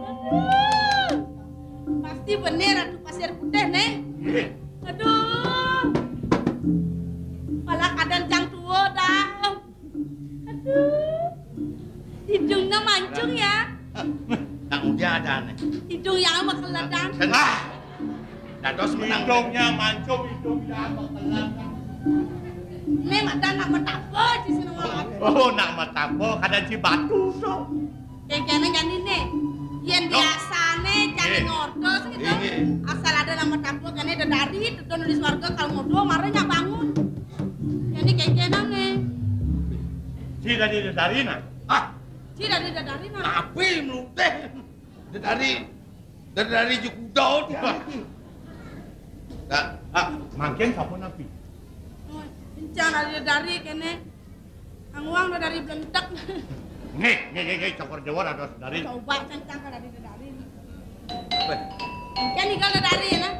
Aduh. Pasti bener Ratu Pasir Putih, nih. Nggih. Aduh. Malah kadén cang tua dah. Aduh. Hidungnya mancung ya. Nak udah ada nih. Hidung yang mekeledan. Ah. Dados menang. Hidungnya mancung, hidung yang mekeledan. Ini mata nak metapa di sini malah. Oh, nak metapa, kadén si batu, so. Kéngkénan jani né. Yén biasané jani ngortos gitu. Nggih. Asal ada nama tampuk kéné dedari, dedon di swarga kalau ngodo mara nyak bangun. Jani kéngkénan né. Si dadi dedari nah. Ah, si dadi dedari nah. Tapi melutih. Dedari, dedari jekudo dia. Nah, ah, mangkén sapunapi? Oh, encang dadi dedari kéné. Anguang dah dari blentek. Nggih, nggih, nggih, nggih, cokor jawar ada sedari. Coba cang-cang ka dari dedari. Wéh. Kan tinggal dedari ya, nah.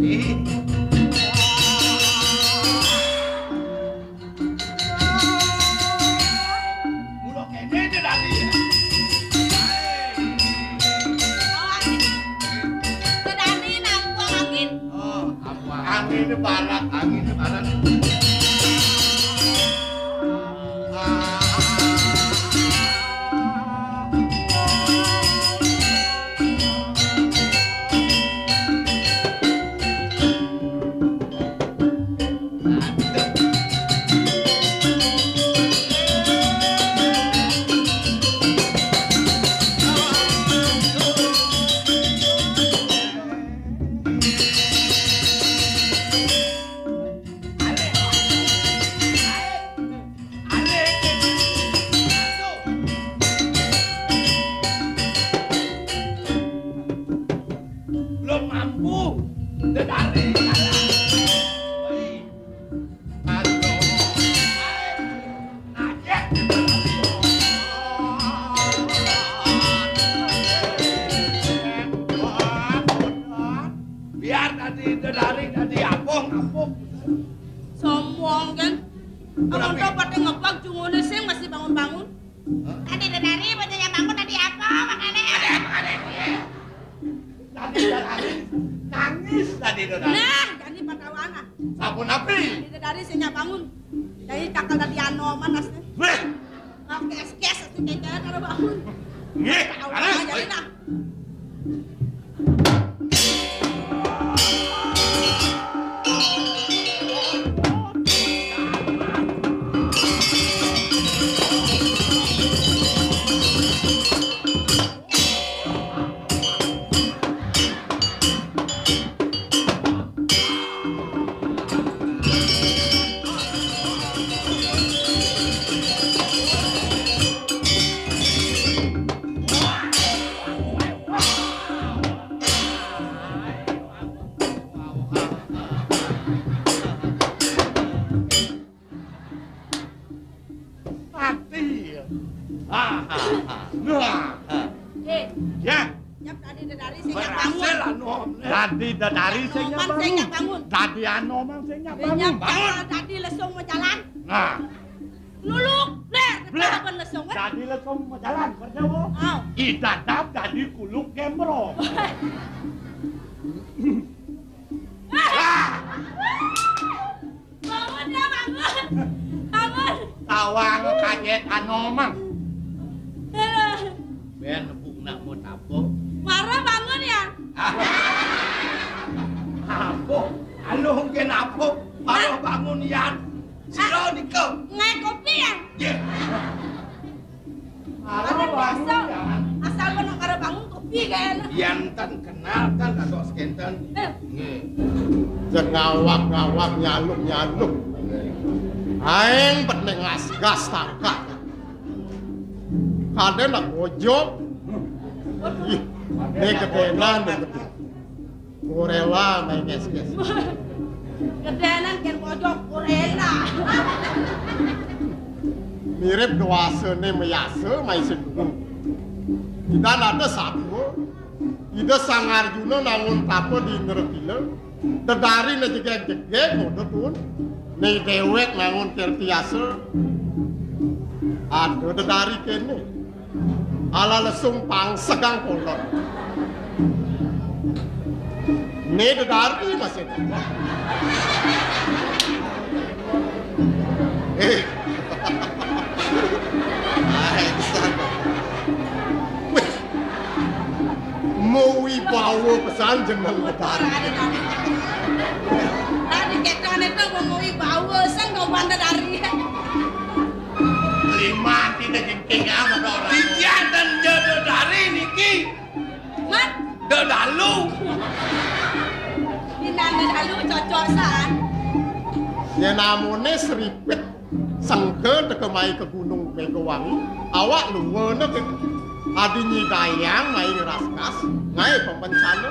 Ih. Mula kéné dedari ya. Hai. Dedari nak buang angin. Oh, apa? Angin barat, angin barat. Belum mampu. Dedari. Aduh. Biar tadi dedari tadi apa ngapuk. Sombong kan. Kenapa? Amun pada ngebak jungune sing masih bangun-bangun. Hah? Tadi dedari bocahnya bangun tadi apa makane? Ada apa, ada apa? Tadi dedari nangis tadi dedari. Nah, jadi patawana. Sapunapi? Tadi dedari sing nyak bangun. Jadi cakal tadi anoman asli. Wéh. Oke, es kes asli kaya karo bangun. Nggih, tahu aja nah. Mati. Ah, ah, ah. Nah. Eh. Ya. Nyap tadi dedari sing nyak bangun. Berhasil anu omne. Tadi dedari sing nyak bangun. Tadi anoman sing nyak bangun. Bangun. Tadi lesung majalan. Nah. Luluk, bler, bler. Ketahuan lesung, kan? Tadi lesung majalan, kerja, Bu. Aw. Idadap tadi kuluk gembrong. Ah! Bangun ya, bangun. Bangun. Tawang kaget anoman. Aduh. Ben, Bu, nak mau tapo? Mara bangun ya. Apa? Aluh, kenapa? Mara bangun, Yan. Sira nika. Ngaé kopi ya. Nggih. Mara biasa. Asal mara bangun kopi kaya. Yan ten kenal ten dados kenten. Eh. Nggih. Jeng ngawak-ngawak nyaluk-nyaluk. Aing bening asgas tangkak. Kadén nak bojog. Ih, né ketenan bener. Gorela mai ngés-ngés. Gedénan kén pojok gorela. Mirip dwasané mayasa mai sing gunung. Pidan ada satua, Ida Sang Arjuna nangun tapa di Indratila. Dedariné jegég-jegég, ngoda tuun. Né déwék nangun kertiasa. Ada dedari kéné. Ala lesung pangsegang kolot. Né dedari masih. Eh. Ai, wih. Mawibawa pesan jeneng Betari. Tadi kétoné to mawibawa, sing kau bandar dari. Lima kita jengking amat orang. Titian dan jodoh dari niki. Mat. Dedalu. Dinana dalu cocok san. Yén amoné sripit sengka teka mai ka Gunung Megawangi, awak luwana ké. Adi nyidayang mai ngraskas, ngaé pambencana.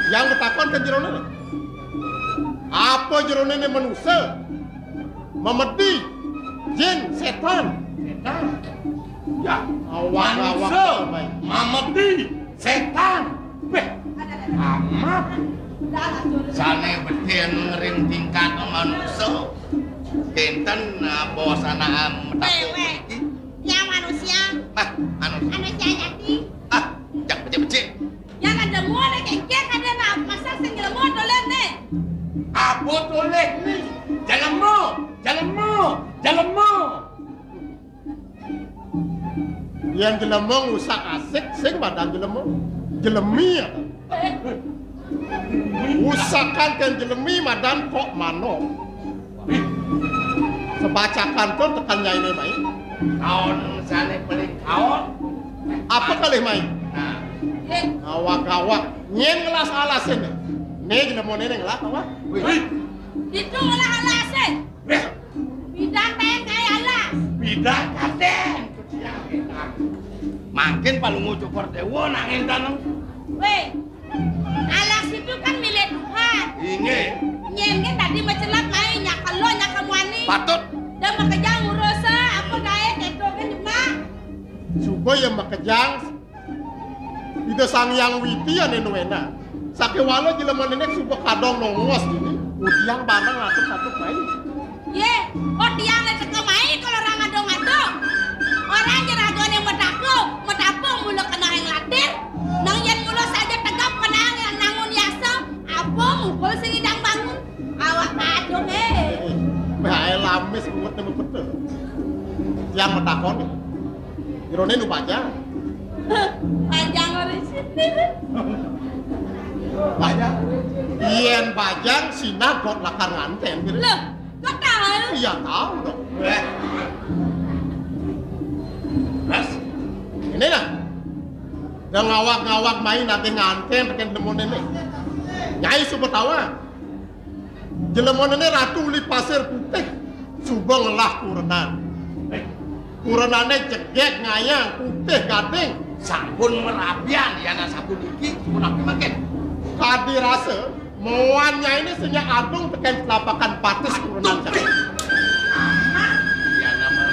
Yang betakon ka jeroné. Apa jeroné né manusa? Memedi, jin, sétan. Sétan. Ya, awak, manusa, awak, mamedi, sétan. Béh, amat. Sané bedén ngering tingkat manusa. Kénten, ah, bos anak, ah, metapuk. Déwék. Iki. Ya manusia. Mah, manusia. Manusia jati. Ah, jak becik-becik. Yang ada mua ada kengkeng ada nak pasal sing jelema tulis né. Apa tulis né? Jelema, jelema, jelema. Yén jelema ngusak asik, sing madan jelema. Jelemi apa? Usakan kén jelemi madan kok manok. Sebacakan to tekan nyainé mai. Kaon sané paling kaon. Apa kalih mai? Nah. Awak-awak nyén ngelas alasé né. Né jelemané né ngelas apa? Wih. Itu ngelas alasé. Wih. Bidang tén kaé alas. Bidang katén. Mangkin Palungguh Cokor Déwa nanging taneng. Wéh, alas itu kan milik Tuhan. Inggih. Nyén kan tadi macelap mai nyakelo nyakamuani. Patut. Dan makejang ngurus apa gaé kéto kan cuma. Suba ya makejang Ida Sang Hyang Widi ané nuéna. Sakéwala jelema néné suba kadong nongos dini, udiang bareng atuk-atuk mai. Yé, udiang né teka mai kalau orang adong-adong. Orang jeragané medako, medapung mula kena yang latir. Nang yén mula saja tegap kena yang nangun yasa, apa mukul sing idang bangun. Awak padung, eh. Baé lamis kuwat nemu betul. Yang metakon. Jeroné nu bajang. Bajang ora sini. Bajang. Yén bajang sinah kok lakar ngantén, kira. Loh, kok tahu? Iya, tahu dong. Eh. Mas, ini nah. Yang ngawak-ngawak main nanti ngantén tekén demoné né. Nyai suba tawa. Jelemané Ratu Uli Pasir Putih suba ngelah kurenan. Kurenané jegég ngayang, putih gading. Sampun merabian, yana sampun iki, sampun api makin. Kadi rasa, moan nyainé sing adung tekén telapakan patis kurenan cang. Yana mah.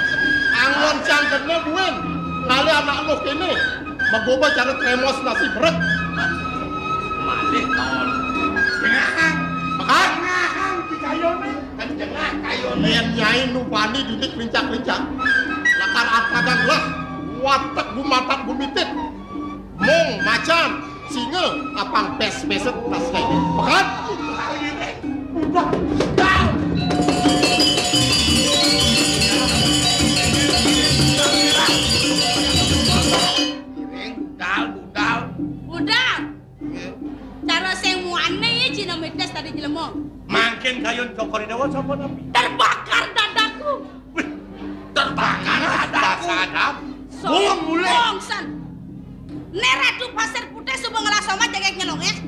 Angon cang kena buin, ngalih anak luh kéné. Magoba cara tremos nasi brek. Malih taun. Jengahang. Mekat. Jengahang di kayuné. Kan jengah kayuné. Yén nyai nu bani dini klincak-klincak. Lakar arkadan lah. Watek gumatak gumitit. Mung macan. Singa apang pés-péset nasi nyai. Mekat. Udah. Giring, budal, budal. Budal. Nggih. Cara sing muané ya Cina mitis tadi jelema. Mangkin kayun Cokor Déwa sapa napi? Terbakar dadaku. Wih, terbakar dadaku. Bahasa Adam. Bung mulih. Bongsen. Né Ratu Pasir Putih suba ngelah somat jegég nyelongék.